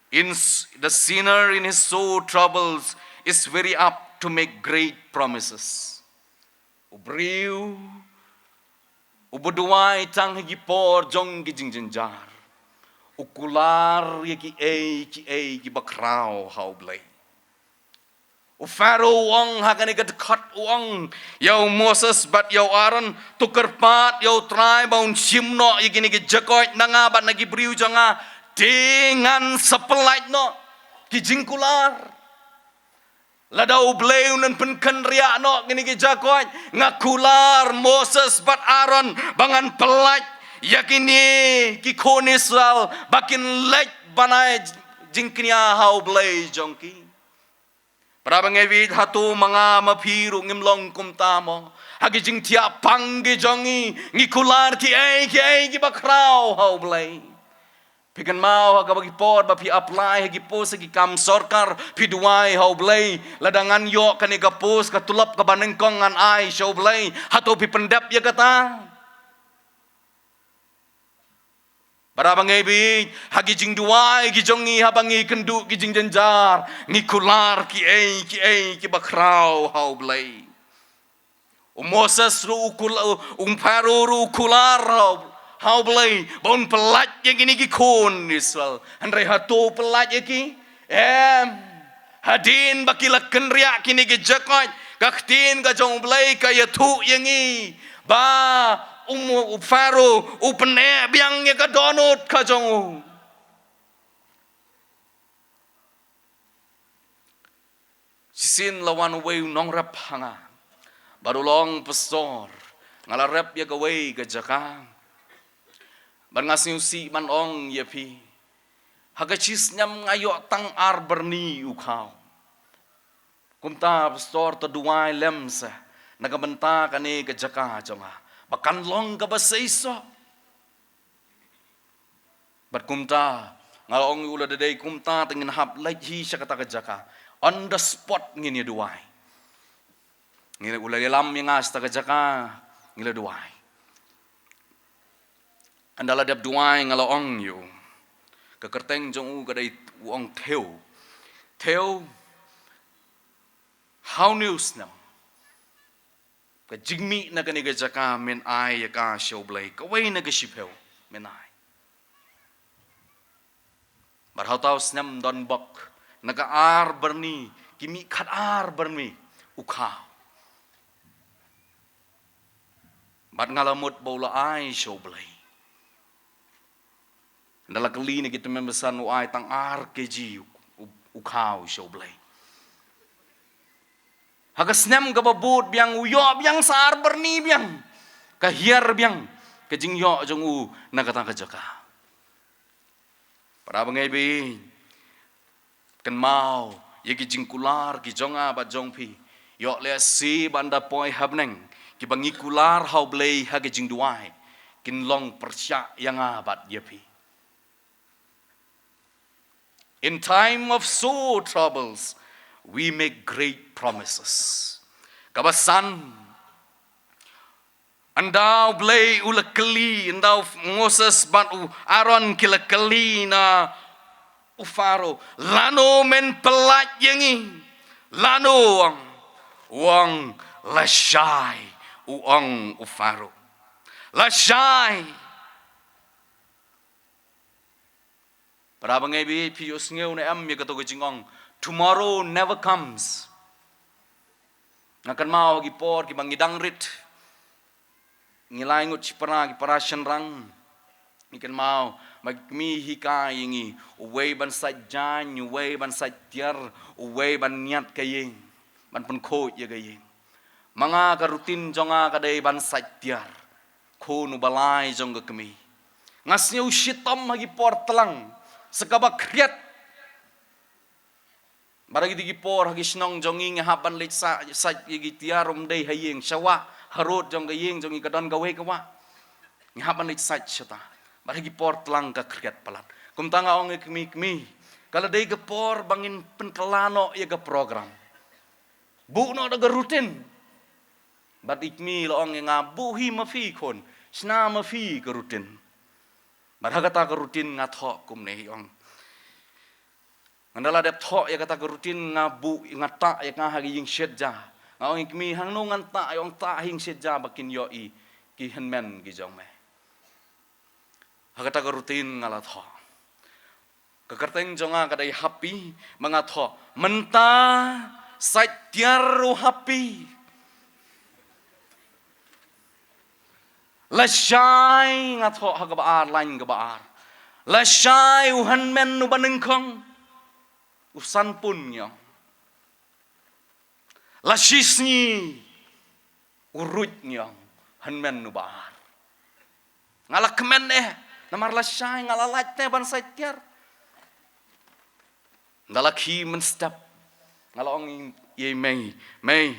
in s-, the sinner in his sore troubles is very apt to make great promises. U briew uba duwai tang ha ki por jong ki jingjynjar, u kular ïa kiei kiei kiba khraw ha U Blei. U Pharaoh u ong ha kane ka dkhot, u ong ïa u Moses bad ïa u Aaron, "To kyrpad ïa U Trai ba un shim noh ïa kine ki jakoit na nga bad na ki briew jong nga, te ngan sa pyllait noh ki jingkular. Lada U Blei un pynkynriah noh kine ki jakoit, nga kular Moses bad Aaron ba ngan pyllait ïa kine ki khun Israel ba kin leit ban ai jingkñia ha U Blei jong ki." Para bangeit, hato ma nga ma phi ruh ngim long kumta mo? Ha ki jingthiah pang ki jong ngi, ngi kular kiei kiei kiba khraw ha U Blei. Phi kynmaw ha kaba ki por ba phi apply ha ki post ha ki kam sorkar, phi duwai ha U Blei, "Lada ngan ïoh kane ka post, ka tulop kaba nyngkong ngan ai sha U Blei." Hato phi pyndep ïa kata? Para bangeit, ha ki jingduwai ki jong ngi haba ngi kynduh ki jingjynjar, ngi kular kiei kiei kiba khraw ha U Blei. U Moses ruh u kul-, u, u Pharaoh ruh u kular ha U, ha U Blei ba un pyllait ïa kine ki khun Israel. Hynrei hato u pyllait ïa ki? Em. Hadien ba ki la kynriah kine ki jakoit, ka ktien ka jong U Blei ka ïathuh ïa ngi ba u, u Pharaoh u pyneh biang ïa ka dohnud ka jong u. Shisien la wan uwei u nongrep ha nga bad u la ong, "Pastor, nga la rep ïa kawei ka jaka bad nga sngewsih ban ong ïa phi, ha ka shi snem nga ïoh tang ar byrni u khaw. Kumta Pastor, to duwai lem seh na ka bynta kane ka jaka jong nga ba kan long kaba seisoh." Bad kumta nga la ong ïa u, "Lada dei kumta te ngin hap leit hi sha kata ka jaka. On the spot ngin ïa duwai. Ngin, u la ïalam ïa nga sha kata ka jaka, ngin la duwai." Ynda la dep duwai nga la ong ïa u, ka kyrteng jong u ka dei, u ong Theo. "Theo, Hynñiew snem. Ka jingmih na kane ka jaka men ai ïa ka sha U Blei. Kawei na ka shiphew men ai. Bad ha uta u snem donbok na ka ar byrni, ki mih khatar byrni u khaw. Bad nga la mut ba u la ai sha U Blei. Ynda la kylli na ki tymmen basan, u ai tang ar kg u, u, u khaw sha U Blei. Ha ka snem kaba bud biang u ïoh biang sa ar byrni biang. Ka hiar biang ka jingïoh jong u na kata ka jaka. Para bangeit, kynmaw ïa ki jingkular ki jong nga bad jong phi. Ïoh lehse ban da poi ha bneng, kiba ngi kular ha U Blei ha ki jingduwai, kin long pyrshah ïa nga bad ïa phi. In time of sore troubles, we make great promises. Kaba san, ynda U Blei u la kylli, ynda u Moses bad u Aaron ki la kylli na u Pharaoh, lano men pyllait ïa ngi? Lano u ong? U ong lashai, u ong u Pharaoh. Lashai. Para bangeit, phi ïohsngew ne em ïa kato ka jingong, tomorrow never comes. Nga kynmaw ki por kiba ngi dang rit, ngi lai ngut shipara, ki para shynrang. Ngi kynmaw ba ki kmie hikai ïa ngi, uwei ban sait jaiñ, uwei ban sait tiar, uwei ban niat ka ïing, ban pynkhuid ïa ka ïing. Ma nga ka routine jong nga ka dei ban sait tiar. Khun uba lai jong ka kmie. Nga sngew shitom ha ki por tlang, sa kaba khriat. Bad ha kito ki por ha ki shnong jong ngi, ngi hap ban leit sa-, sait ïa ki tiar, um dei ha ïing, sha wah, harud jong ka ïing jong ngi ka don kawei ka wah. Ngi hap ban leit sait shata. Bad ha ki por tlang ka khriat palat. Kumta nga ong ïa ki kmie, kmie, ka la dei ka por ba ngin pynkylla noh ïa ka program. Buh noh da ka routine. Bad i kmie la ong ïa nga, buh hi ma phi khun, shna ma phi ka routine. Bad ha kata ka routine nga thoh kumne, i ong. Ynda la dep thoh ïa kata ka routine, nga buh, nga tah ïa ka ha ka ïing shet ja. Nga ong ïa ki kmie, hangno ngan tah? I ong, tah ha ïing shet ja ba kin ïohi ki hynmen ki jong me. Ha kata ka routine nga la thoh. Ka kyrteng jong nga ka dei Happy, ma nga thoh, mynta sait tiar u Happy. Lashai, nga thoh ha kaba ar, lain kaba ar. Lashai u hynmen uba nyngkong, u Sanpun ngi ong. Lashisngi u Ruit ngi ong, hynmen uba ar. Nga la kmen eh, namar lashai, nga la lait te ban sait tiar. Ynda la khie mynstep, nga la ong ïa i mei, mei,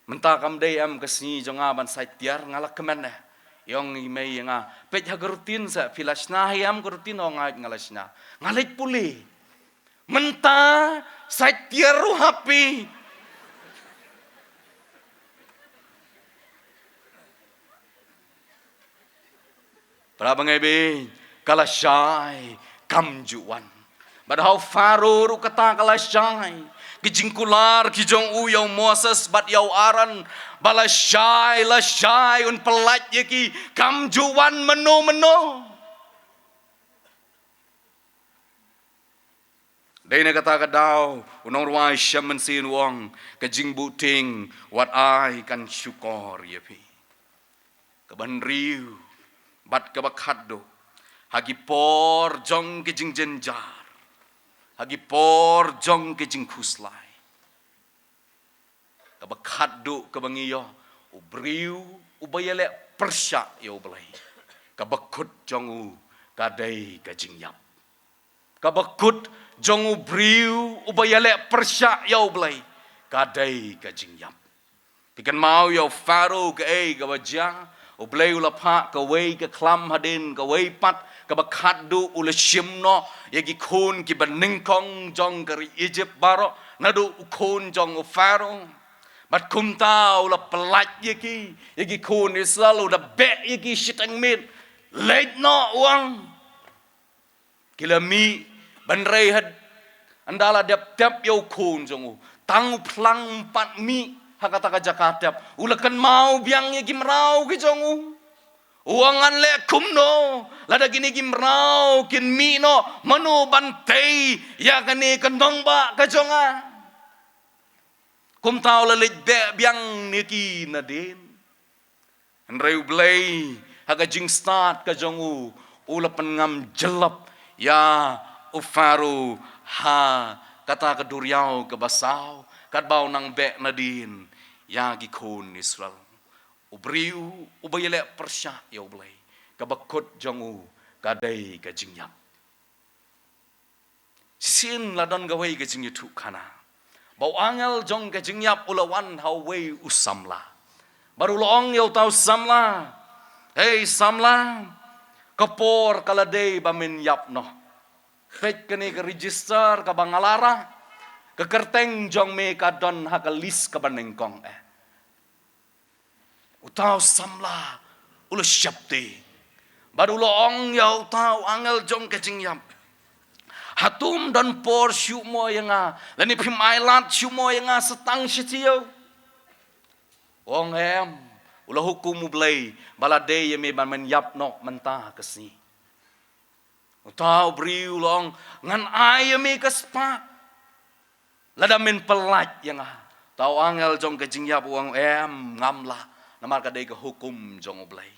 mynta kam dei em ka sngi jong nga ban sait tiar, nga la kmen eh. I ong i mei ïa nga, peit ha ka routine sa, phi la shna hi em ka routine? Ong nga la shna. Nga leit pule. Mynta sait tiar u Happy. Para bangeit, ka lashai kam ju wan. Bad ha u Pharaoh ruh kata ka lashai. Ki jingkular ki jong u ïa u Moses bad ïa u Aaron, ba lashai, lashai un pyllait ïa ki, kam ju wan mynno mynno. Dei na kata ka daw u nongrwai Shem Mynsiem u ong, ka jingbuhtieng wat ai kan shukor ïa phi. Kaba hynriew bad kaba khatduh, ha ki por jong ki jingjynjar, ha ki por jong ki jingkhuslai, kaba khatduh kaba ngi ïoh, u briew uba ïaleh pyrshah ïa U Blei, kaba kut jong u ka dei ka jingïap. Kaba kut jong u briew uba ïaleh pyrshah ïa U Blei ka dei ka jingïap. Phi kynmaw ïa u Pharaoh kaei kaba jia? U Blei u la phah kawei ka khlam hadien kawei pat, kaba khatduh u la shim noh ïa ki khun kiba nyngkong jong ka ri Egypt baroh, naduh u khun jong u Pharaoh. Bad kumta u la pyllait ïa ki, ïa ki khun Israel, u da beh ïa ki shiteng miet. Leit noh u ong. Ki la mih ban rei had, ynda la dep tep ïa u khun jong u. Tang u phlang pat mih ha kata ka jaka tep, u la kynmaw biang ïa ki mraw ki jong u. U ong, ngan leh kumno lada kine ki mraw kin mih noh, mano ban tei ïa kane ka nongbah ka jong nga? Kumta u la leit beh biang na ki nadien. Hynrei U Blei ha ka jingstad ka jong u, u la pynngam jyllop ïa u Pharaoh ha kata ka duriaw kaba saw, katba u nang beh nadien ïa ki khun Israel. U briew uba ïaleh pyrshah ïa U Blei, kaba kut jong u ka dei ka jingïap. Shisien la don kawei ka jingïathuhkhana ba u angel jong ka jingïap u la wan ha uwei u samla. Bad u la ong ïa uta u samla, "Hei samla, ka por ka la dei ba men ïap noh. Peit kane ka register kaba nga la rah, ka kyrteng jong me ka don ha ka list kaba nyngkong eh." Uta u samla u la sheptieng bad u la ong ïa uta u angel jong ka jingïap, "Hato ym don por shuh mo ïa nga, lane phim ailad shuh mo ïa nga sa tang shi taïew?" U ong, "Em, u la hukum U Blei ba la dei ïa me ban men ïap noh mynta ka sngi." Uta u briew u la ong, "Ngan ai ïa me ka spah lada men pyllait ïa nga." Uta u angel jong ka jingïap u ong, "Em, ngam lah, namar ka dei ka hukum jong U Blei."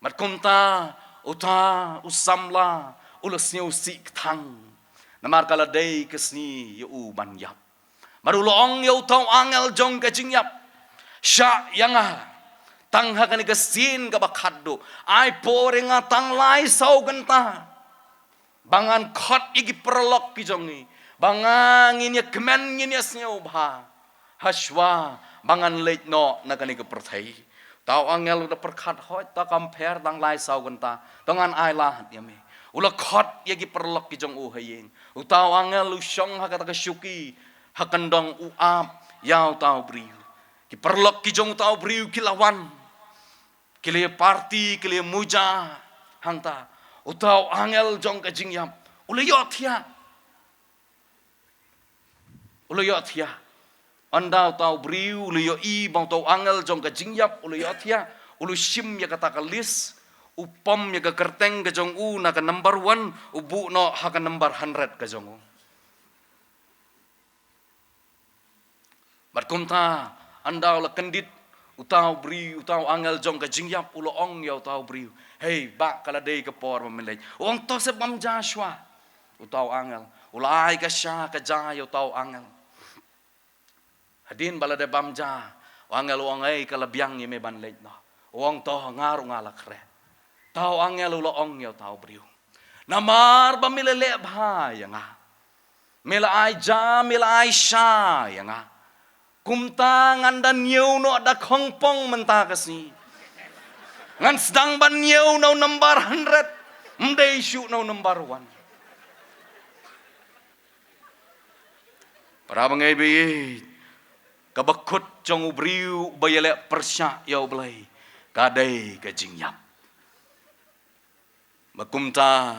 Bad kumta uta u samla u la sngewsih kthang, namar ka la dei ka sngi ïa u ban ïap. Bad u la ong ïa uta u angel jong ka jingïap, "Shah ïa nga tang ha kane ka sien kaba khatduh, ai por ïa nga tang lai saw kynta ba ngan khot ïa ki paralok ki jong ngi, ba nga ngin ïakmen, ngin ïasngewbha, hashwa ba ngan leit noh na kane ka pyrthei." Uta u angel u da pyrkhat, "Hooid, to kam pher, tang lai saw kynta, to ngan ailad ïa me." U la khot ïa ki paralok ki jong u ha ïing. Uta u angel u shong ha kata ka shuki ha kyndong, u ap ïa uta u briew. Ki paralok ki jong uta u briew ki la wan, ki la ïa party, ki la ïa muja hangta. Uta u angel jong ka jingïap u la ïohthiah. U la ïohthiah. Ynda uta u briew u la ïohi ba uta u angel jong ka jingïap u la ïohthiah, u la shim ïa kata ka list, u pom ïa ka kyrteng ka jong u na ka number one, u buh noh ha ka number hundred ka jong u. Bad kumta, ynda u la kyndit, uta u briew, uta u angel jong ka jingïap u la ong ïa uta u briew, "Hei bah, ka la dei ka por ba men leit." U ong, "To sep, bam ja shuwa." Uta u angel u la ai ka sha ka ja ïa uta u angel. Hadien ba la dep bam ja, u angel u ong, "Ei, ka la biang ïa me ban leit noh." U ong, "To, nga ruh nga la khreh." Uta u angel u la ong ïa uta u briew, "Namar ba me la leh bha ïa nga, me la ai ja, me la ai sha ïa nga, kumta ngan da ñiew noh da khongpong mynta ka sngi. Ngan sdang ban ñiew na u number hundred, ym dei shuh na u number one." Para bangeit ba ïeit, kaba kut jong u briew uba ïaleh pyrshah ïa U Blei ka dei ka jingïap. Bad kumta,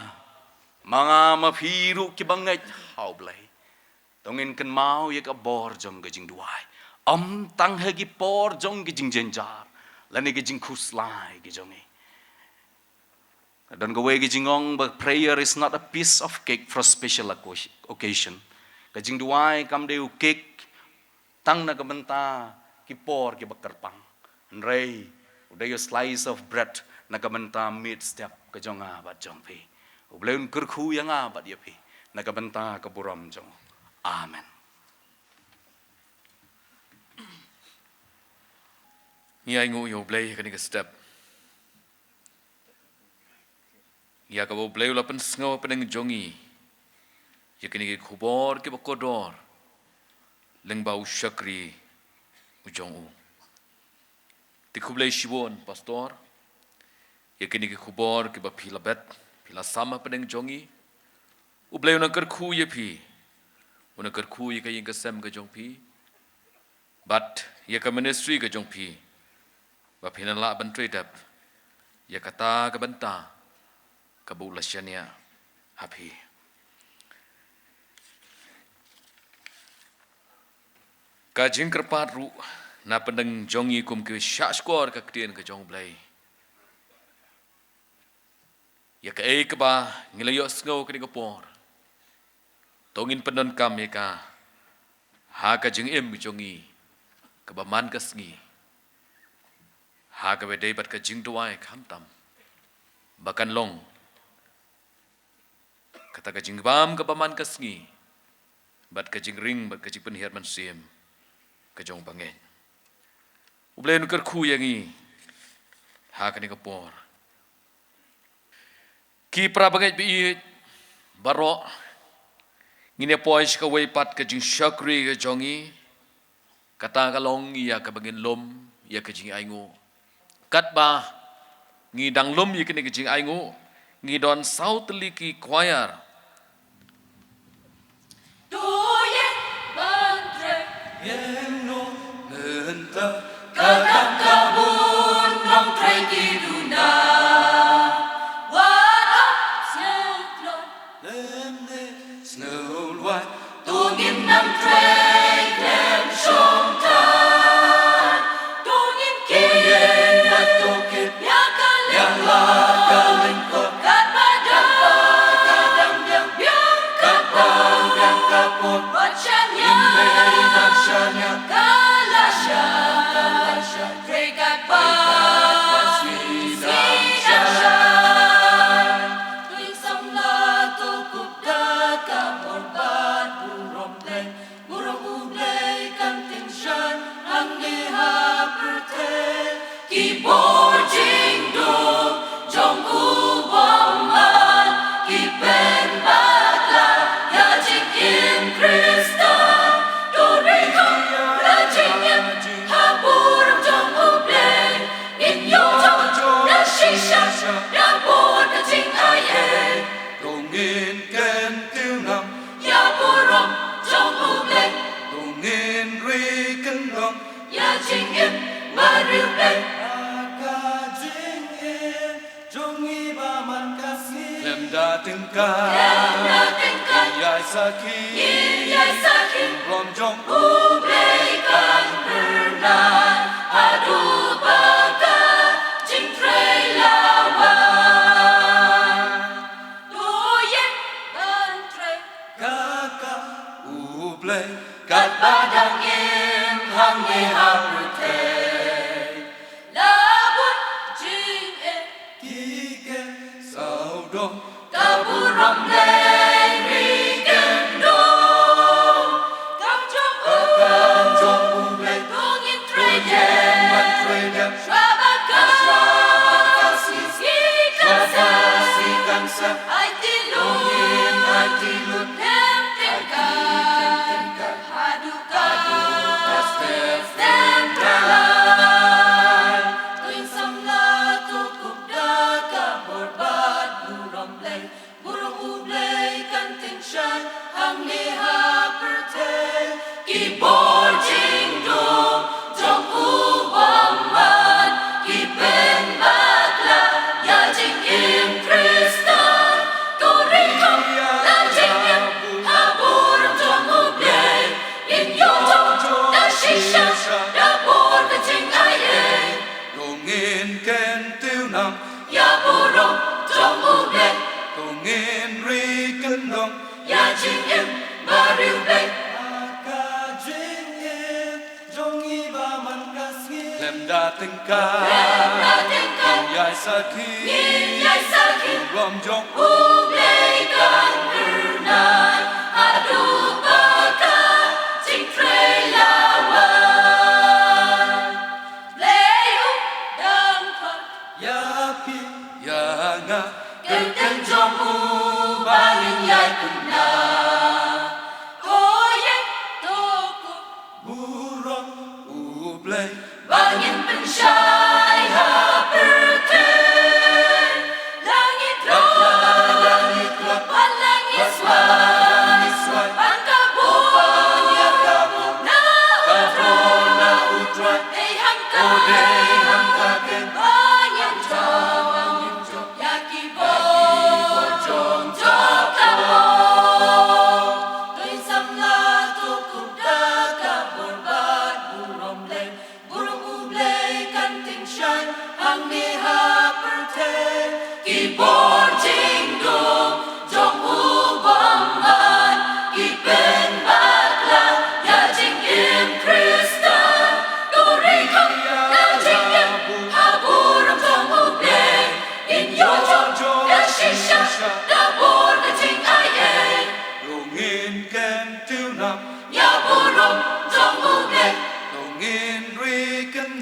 ma nga ma phi ruh kiba ngeit ha U Blei, to ngin kynmaw ïa ka bor jong ka jingduwai, ym tang ha ki por jong ka jingjynjar lane ka jingkhuslai ka jong ngi. Don kawei ka jingong ba, "Prayer is not a piece of cake for a special occasion." Ka jingduwai kam dei u cake tang na ka bynta ki por kiba kyrpang, hynrei u dei u slice of bread na ka bynta miet step ka jong nga bad jong phi. U Blei un kyrkhu ïa nga bad ïa phi na ka bynta ka burom jong u. Amen. Ngi ainguh ïa U Blei ha kane ka step, ïa kaba U Blei u la pynsngew hapdeng jong ngi ïa kine ki khubor kiba kordor lyngba u shakri u jong u. Te khublei shibun, Pastor, ïa kine ki khubor kiba phi la bet, phi la sam hapdeng jong ngi. U Blei un nang kyrkhu ïa phi, un nang kyrkhu ïa ka ïing ka sem ka jong phi, bad ïa ka ministry ka jong phi, ba phin nang lah ban trei dep ïa kata ka bynta kaba u la shaniah ha phi. Ka jingkyrpad ruh na pdeng jong ngi kum ki shah shkor ka ktien ka jong U Blei. Ïa kaei kaba ngi la ïohsngew kane ka por, to ngin pyndonkam ïa ka ha ka jingim jong ngi kaba man ka sngi, ha kaba dei bad ka jingduwai khamtam ba kan long kata ka jingbam kaba man ka sngi, bad ka jingring, bad ka jingpynhiar mynsiem ka jong u bangeit. U Blei un kyrkhu ïa ngi ha kane ka por. Ki para bangeit ba ïeit baroh, ngin ïa poi sha kawei pat ka jingshakri ka jong ngi. Kata ka long ïa kaba ngin lum ïa ka jingainguh. Katba ngi dang lum ïa kane ka jingainguh, ngi don saw tylli ki choir. To ïeng ban trei. Ïeng noh mynta. Ka dang ka bun nongtrei ki duna. Wat ym sngewthuh. Lem ne sngewlwai. To ngin nang trei khlem shong than. To ngin kit. To ïeng bad to kit. Ïa ka liang la ka lyngkot. Katba dang, katba dang biang. Katba biang ka por. Wat shaniah. Ngin leit ban shaniah. Ka la shai. Ka la shai. Trei katba sngi dang shai. To ïeng samla to kup da ka bor bad burom Blei. Burom U Blei kan tyngshaiñ hangne ha pyrthei. Ki bor jingdum jong u bymman ki pynbakla ïa jingim Khristan. To ri ha jingim ha burom jong U Blei. Ngin ïoh jong da shisha da bor ka jingaiei. To ngin kyntiew nam ïa burom jong U Blei. To ngin ri kyndong ïa jingim ba riewblei. Ka jingim jong ngi ba man ka sngi. Khlem da tyngka. Khlem da tyngka. Ngin ïai sakhi. Ngin ïai sakhi. Burom jong U Blei kan phyrnai haduh ba ka jingtrei la wan. To ïeng ban trei. Ka kam U Blei katba dang im hangne ha pyrthei. La bun jingeh. Ki keh sawdong. Ka burom Blei ri kyndong. Kam jong U. Kam jong U Blei. To ngin trei dep. To ngin trei dep. Shuwa ba ka. Shuwa ba ka sngi. Sngi kan sa. Sngi kan sa. Aiti lut. To ngin aiti lut. Khlem tyngka. Aiti khlem tyngka. Haduh ka. Haduh ka step. Step. Step. Step. To ïeng samla to kup da ka bor bad burom Blei. Burom U Blei kan tyngshaiñ hangne ha pyrthei. Ki bor jingdum jong u bymman ki pynbakla ïa jingim Khristan. To ri ha la jingim ha burom jong U Blei. Ngin ïoh jong da shisha da bor ka jingaiei. To ngin kyntiew nam ïa burom jong U Blei. To ngin ri kyndong ïa jingim ba riewblei. Ka jingim jong ngi ba man ka sngi. Khlem da tyngka. Khlem da tyngka. Ngin ïai sakhi. Ngin ïai sakhi. Burom jong U Blei kan phyrnai haduh ba ka jingtrei la wan. Blei u dang khot ïa phi ïa nga. Kyrteng jong u ba ngin ïai pynbna. To ïeng to kup burom U Blei ba ngin pynshai ha pyrthei. La ngi tlot, la ngi tlot, bad la ngi swai, bad la ngi swai, ban ka bor, ban ïa ka bor na U Trai, na U Trai. Dei hangta, o dei hangta keiñ ba ngin jop, ba ngin jop ïa ki bor jong, jong ka bor. To ïeng samla to kup da ka bor ba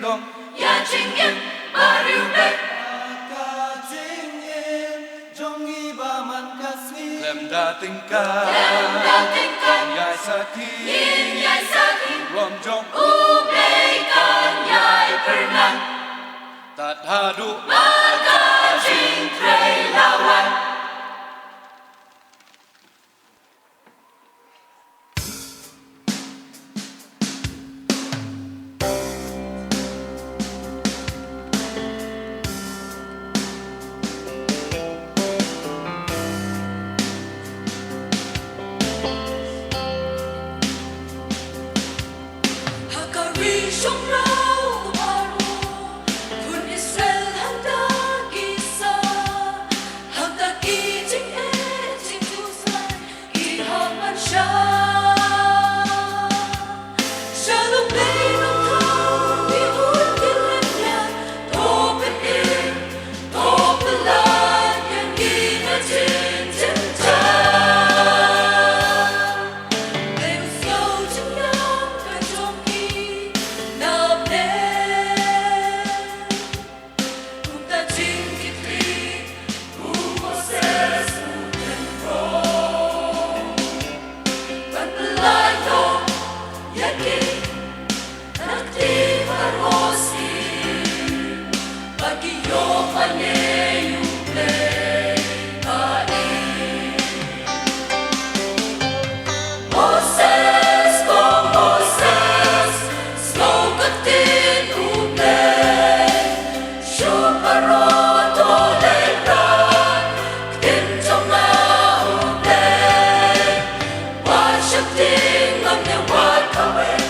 Ïa jingim ba riewblei. Ka jingim jong ngi ba man ka sngi. Khlem da tyngkai. Khlem da tyngkai. Ngin ïai sakhi. Ngin ïai sakhi. Burom jong U Blei kan ïai phyrnai. Tad haduh ba ka jingtrei la wan. Ha ka ri shong rau baroh, khun Israel hangta ki sah, hangta ki jingeh jingkhuslai ki hap ban shah. Shalom lei nongthaw ki un ki leh ïa, to pynim, to pyllait ïa ngi na jingjynjar. Lei u sngewthuh ïa ka jong ki na pdeng. Kumta jingkitkhlieh u Moses u pynroi ban pyllait noh ïa ki na kti baroh sien ba ki ïoh ban ïeng ïa U Blei ba ïeit. Moses, ko Moses, sngew ka ktien U Blei. Shu baroh to leit rah, ktien jong nga U Blei. Wat sheptieng, ngam ïa wad kawei.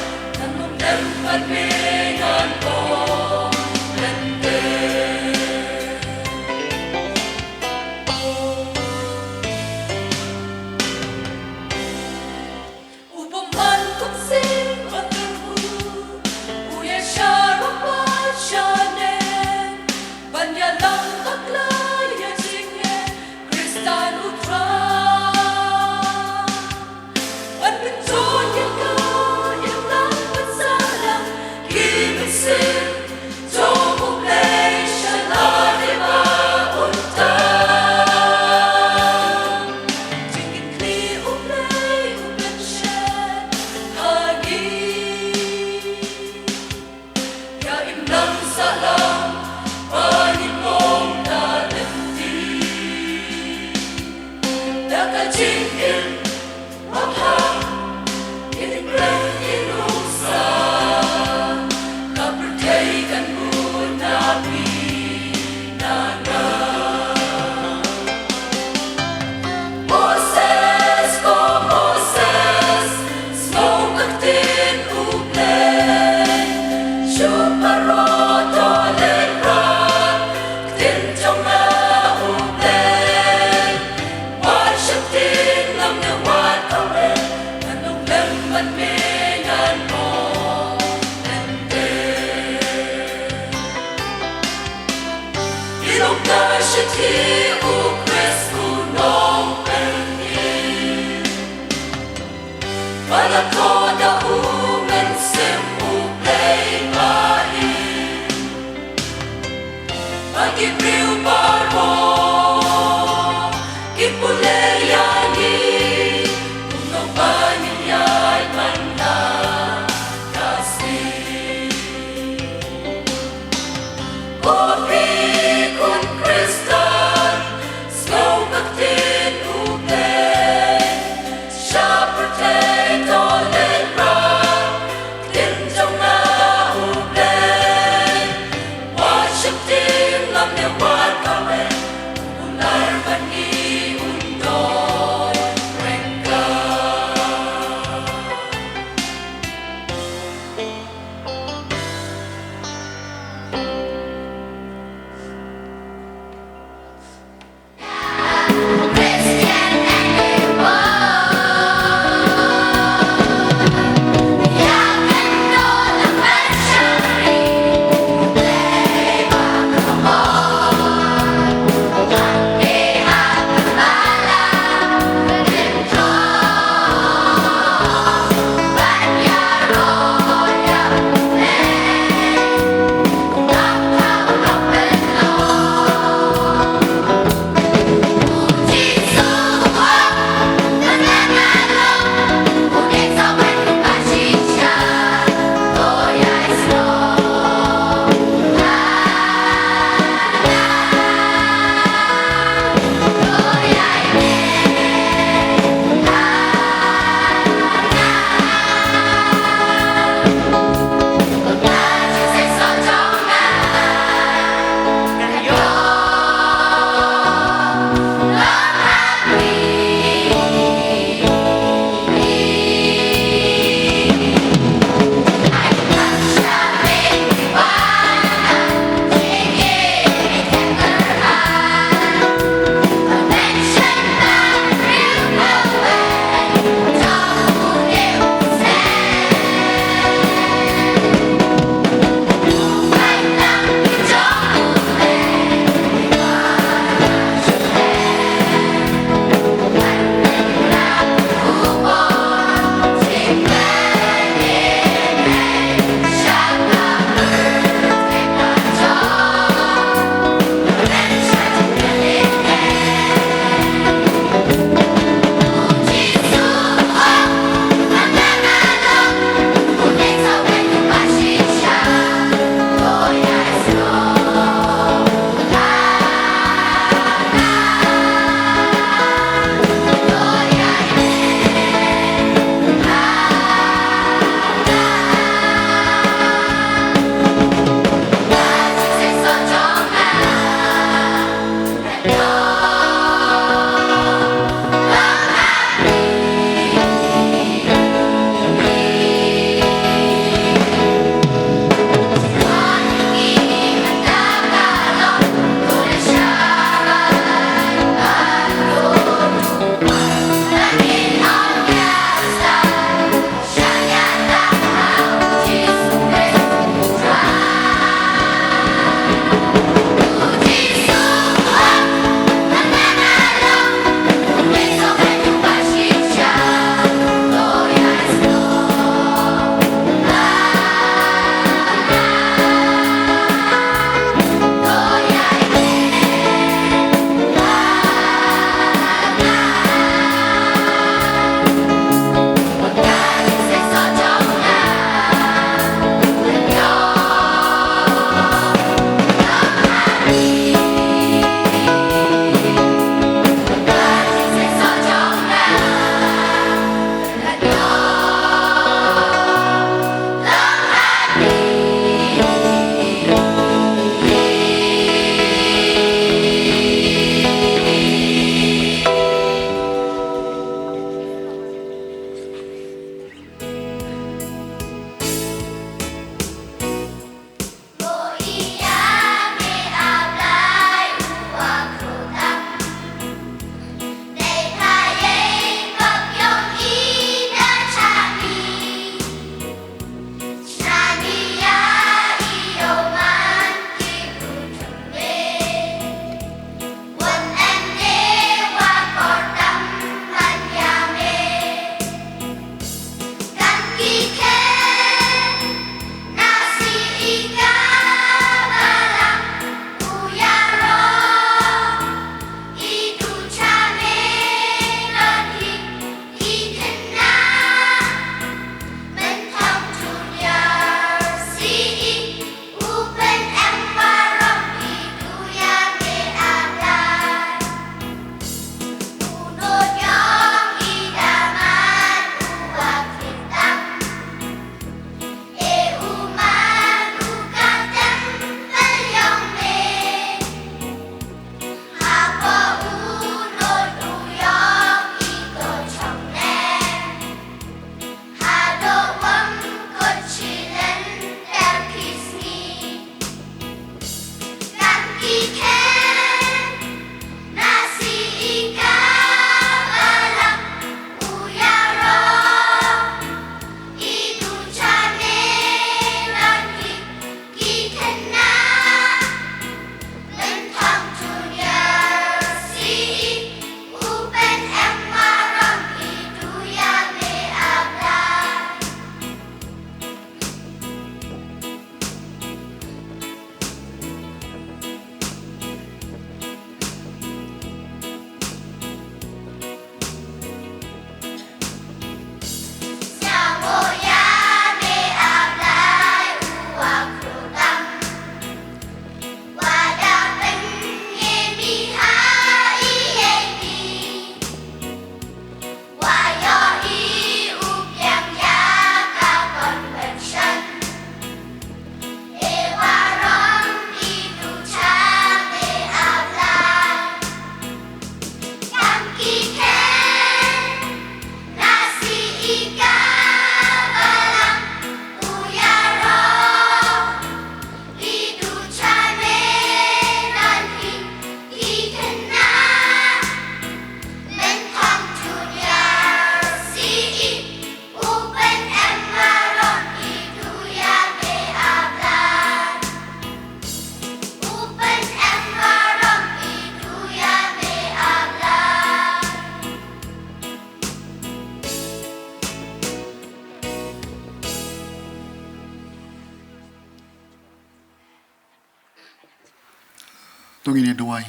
To ngin ïa duwai.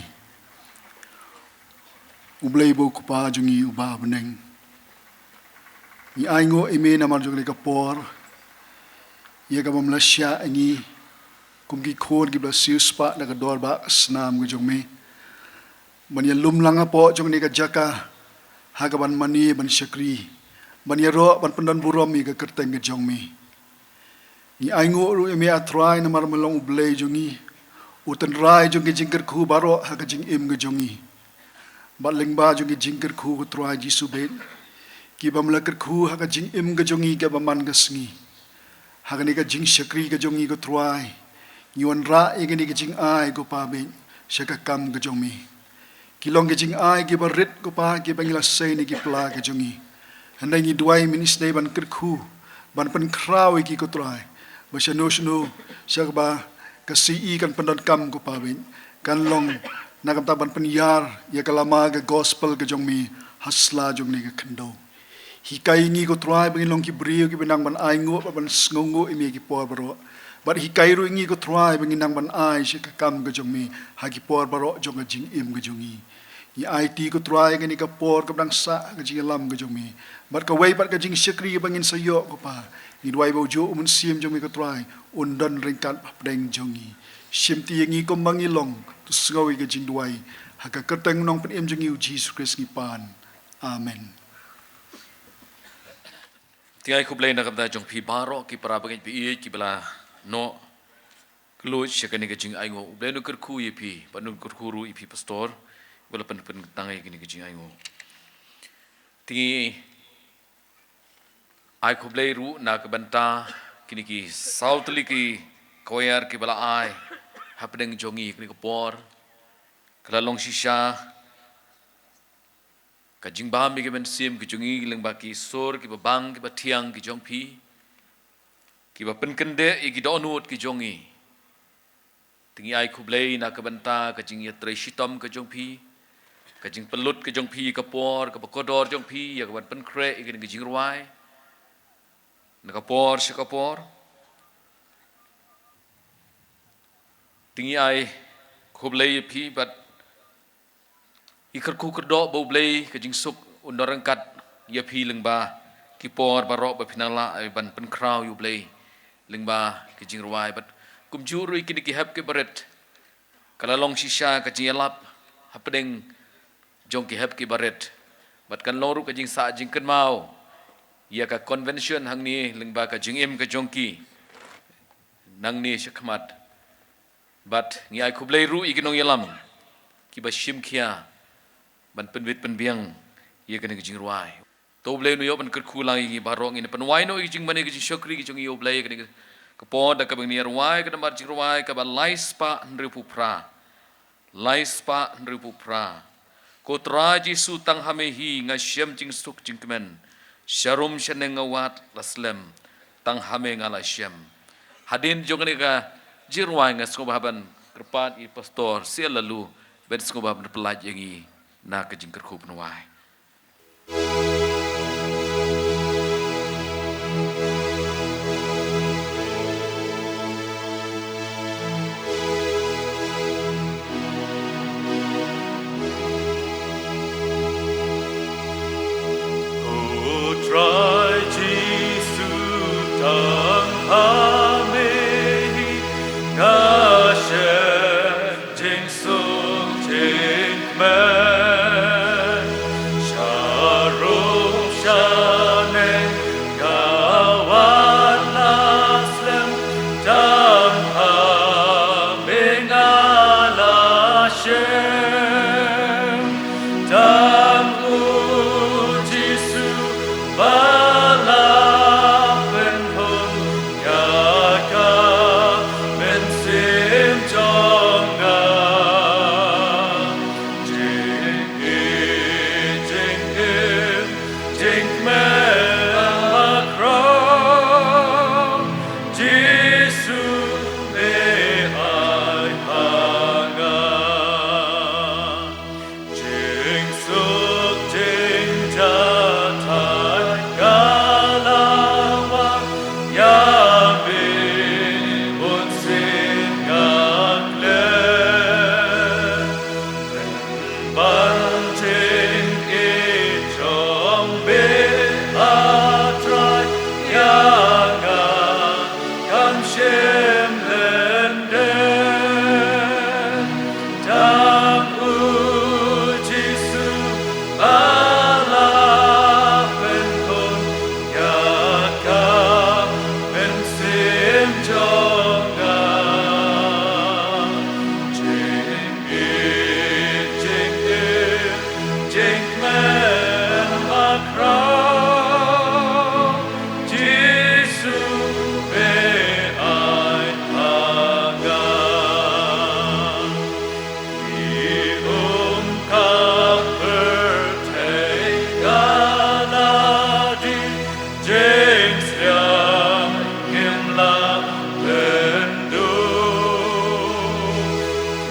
U Blei ba u Kpa jong ngi uba ha bneng, ngi ainguh ïa me namar jong kane ka por ïa kaba me la shah ïa ngi kum ki khun kiba la siewspah na ka dorbar snam ka jong me ban ïalum lang hapoh jong kane ka jaka ha kaban mane ban shakri, ban ïaroh ban pyndonburom ïa ka kyrteng ka jong me. Ngi ainguh ruh ïa me, ah Trai, namar me long U Blei jong ngi, U Trai jong ki jingkyrkhu baroh ha ka jingim ka jong ngi. Bad lyngba jong ki jingkyrkhu, ko Trai Jisu beit, kiba me la kyrkhu ha ka jingim ka jong ngi kaba man ka sngi, ha kane ka jingshakri ka jong ngi, ko Trai, ngi wanrah ïa kane ka jingai, ko Pa beit, sha ka kam ka jong me. Ki long ki jingai kiba rit, ko Pa, kiba ngi la sei na ki pla ka jong ngi. Hynrei ngi duwai mynstep ban kyrkhu, ban pynkhraw ïa ki, ko Trai, ba shano shano sha kaba ka C E kan pyndonkam, ko Pa beit, kan long na ka bynta ban pynïar ïa ka lama ka gospel ka jong me ha sla jong kane ka khyndew. Hikai ïa ngi, ko Trai, ba ngin long ki briew kiba nang ban ainguh bad ban sngewnguh ïa me ha ki por baroh. Bad hikai ruh ïa ngi, ko Trai, ba ngin nang ban ai sha ka kam ka jong me ha ki por baroh jong ka jingim ka jong ngi. Ngi aiti, ko Trai, ïa kane ka por kaba dang sah ha ka jingïalam ka jong me, bad kawei pat ka jingshakri kaba ngin sa ïoh, ko Pa. Ngi duwai ba u juh U Mynsiem jong me, ko Trai, un don ryngkat hapdeng jong ngi. Shimti ïa ngi kumba ngi long, to sngew ïa ka jingduwai. Ha ka kyrteng U Nongpynim jong ngi U Jisu Khrist ngi pan. Amen. Te ngi ai khublei na ka bynta jong phi baroh ki para bangeit ba ïeit kiba la noh kylluid sha kane ka jingainguh. U Blei un kyrkhu ïa phi, bad un kyrkhu ruh ïa phi pastor, ba la pyn, pynkyntang ïa kane ka jingainguh. Te ngi ai khublei ruh na ka bynta kine ki saw tylli ki choir kiba la ai hapdeng jong ngi kane ka por. Ka la long shisha ka jingbam ïa ka mynsiem ka jong ngi lyngba ki sur kiba bang kiba thiang ki jong phi, kiba pynkyndit ïa ki dohnud ki jong ngi. Te ngi ai khublei na ka bynta ka jingïatrei shitom ka jong phi, ka jingpynlut ka jong phi, ka por kaba kordor jong phi ïa kaban pynkhreh ïa kane ka jingrwai na ka por sha ka por. Te ngi ai khublei ïa phi bad ngi kyrkhu kyrdoh ba U Blei ka jingsuk un don ryngkat ïa phi lyngba ki por baroh ba phi nang lah ban pynkhraw ïa U Blei lyngba ki jingrwai. Bad kumjuh ruh ïa kine ki hep kiba rit, ka la long shisha ka jingïalap hapdeng jong ki hep kiba rit. Bad kan long ruh ka jingsah jingkynmaw ïa ka convention hangne lyngba ka jingim ka jong ki nangne shakhmat. Bad ngi ai khublei ruh ïa ki nongïalam kiba shim khia ban pynbit pynbiang ïa kane ka jingrwai. To U Blei un ïoh ban kyrkhu lang ïa ngi baroh, ngin pynwai noh ïa ka jingmane ka jingshakri ka jong ngi, U Blei, ïa kane ka por da kaba ngin ïa rwai ka namar jingrwai kaba lai spah hynriewphew phra. Lai spah hynriewphew phra. Ko Trai Jisu, tang ha me hi nga shem jingsuk jingkmen. Sharum shaneng nga wad la slem. Tang ha me nga la shem. Hadien jong kane ka jingrwai nga sngewbha ban kyrpad ïa i Pastor Sialalu ban sngewbha ban pyllait ïa ngi na ka jingkyrkhu pynwai. O Trai Jisu, tang ha me hi nga shem jingsuk jingkmen. Shem lenden, tang u Jisu ba la pynhun ïa ka mynsiem jong nga. Jingïeit, jingim, jingkmen bakhraw, Jisu me ai ha nga. Ki um ka pyrthei ka la die, jingsliang kim lah lyndu.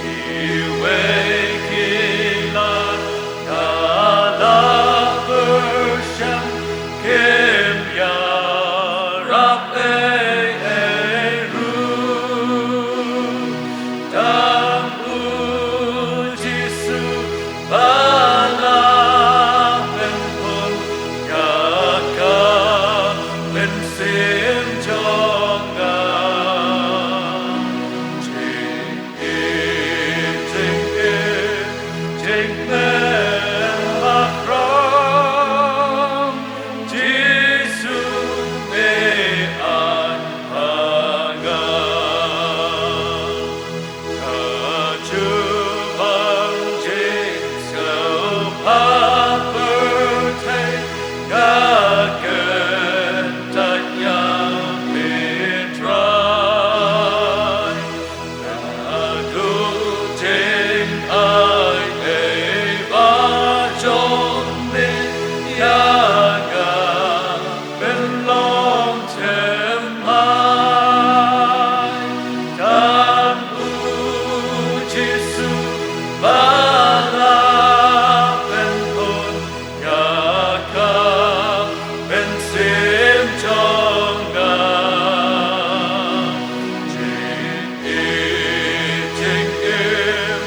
Kiwei ki la ka la pyrshang, kim ïarap ei ei ruh. Tang u Jisu ba la pynhun ïa ka mynsiem jong nga. Jingïeit, jingim, jingkmen bakhraw, Jisu me ai ha nga. Ka jubab jingsngewbha pyrthei ka kyntait ïa me Trai. Naduh jingai ei ba jong me ïa nga pynlong thymmai. Tang u Jisu ba la pynhun ïa ka mynsiem jong nga. Jingïeit, jingim,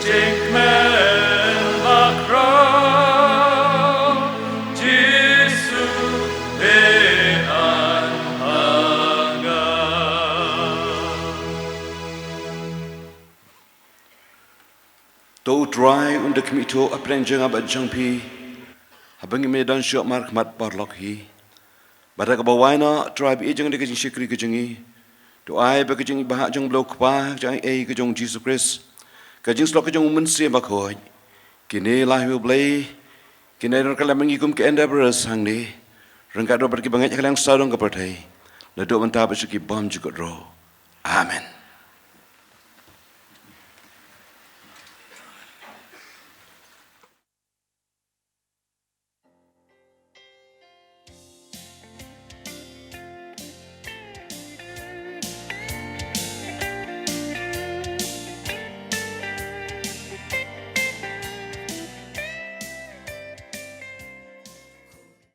jingkmen bakhraw, Jisu me ai ha nga. To u Trai un da khmih thuh hapdeng jong nga bad jong phi, haba ngim ïadon shuh markhmat paralok hi. Bad ha kaba wai noh, Trai, ba ïeit jong nga da ka jingshakri ka jong ngi, to ai ba ka jingïeit ba hap jong u Blei u Kpa, ka jingaiei ka jong u Jisu Khrist, ka jingsyllok ka jong u Mynsiem Bakhuid, kine lai ha u Blei, kine don ryngkat lem bad ngi kum ki endeavourers hangne, ryngkat ruh bad kiba ngeit ha ka liang sawdong ka pyrthei, naduh mynta bad sha ki bymjukut ruh. Amen.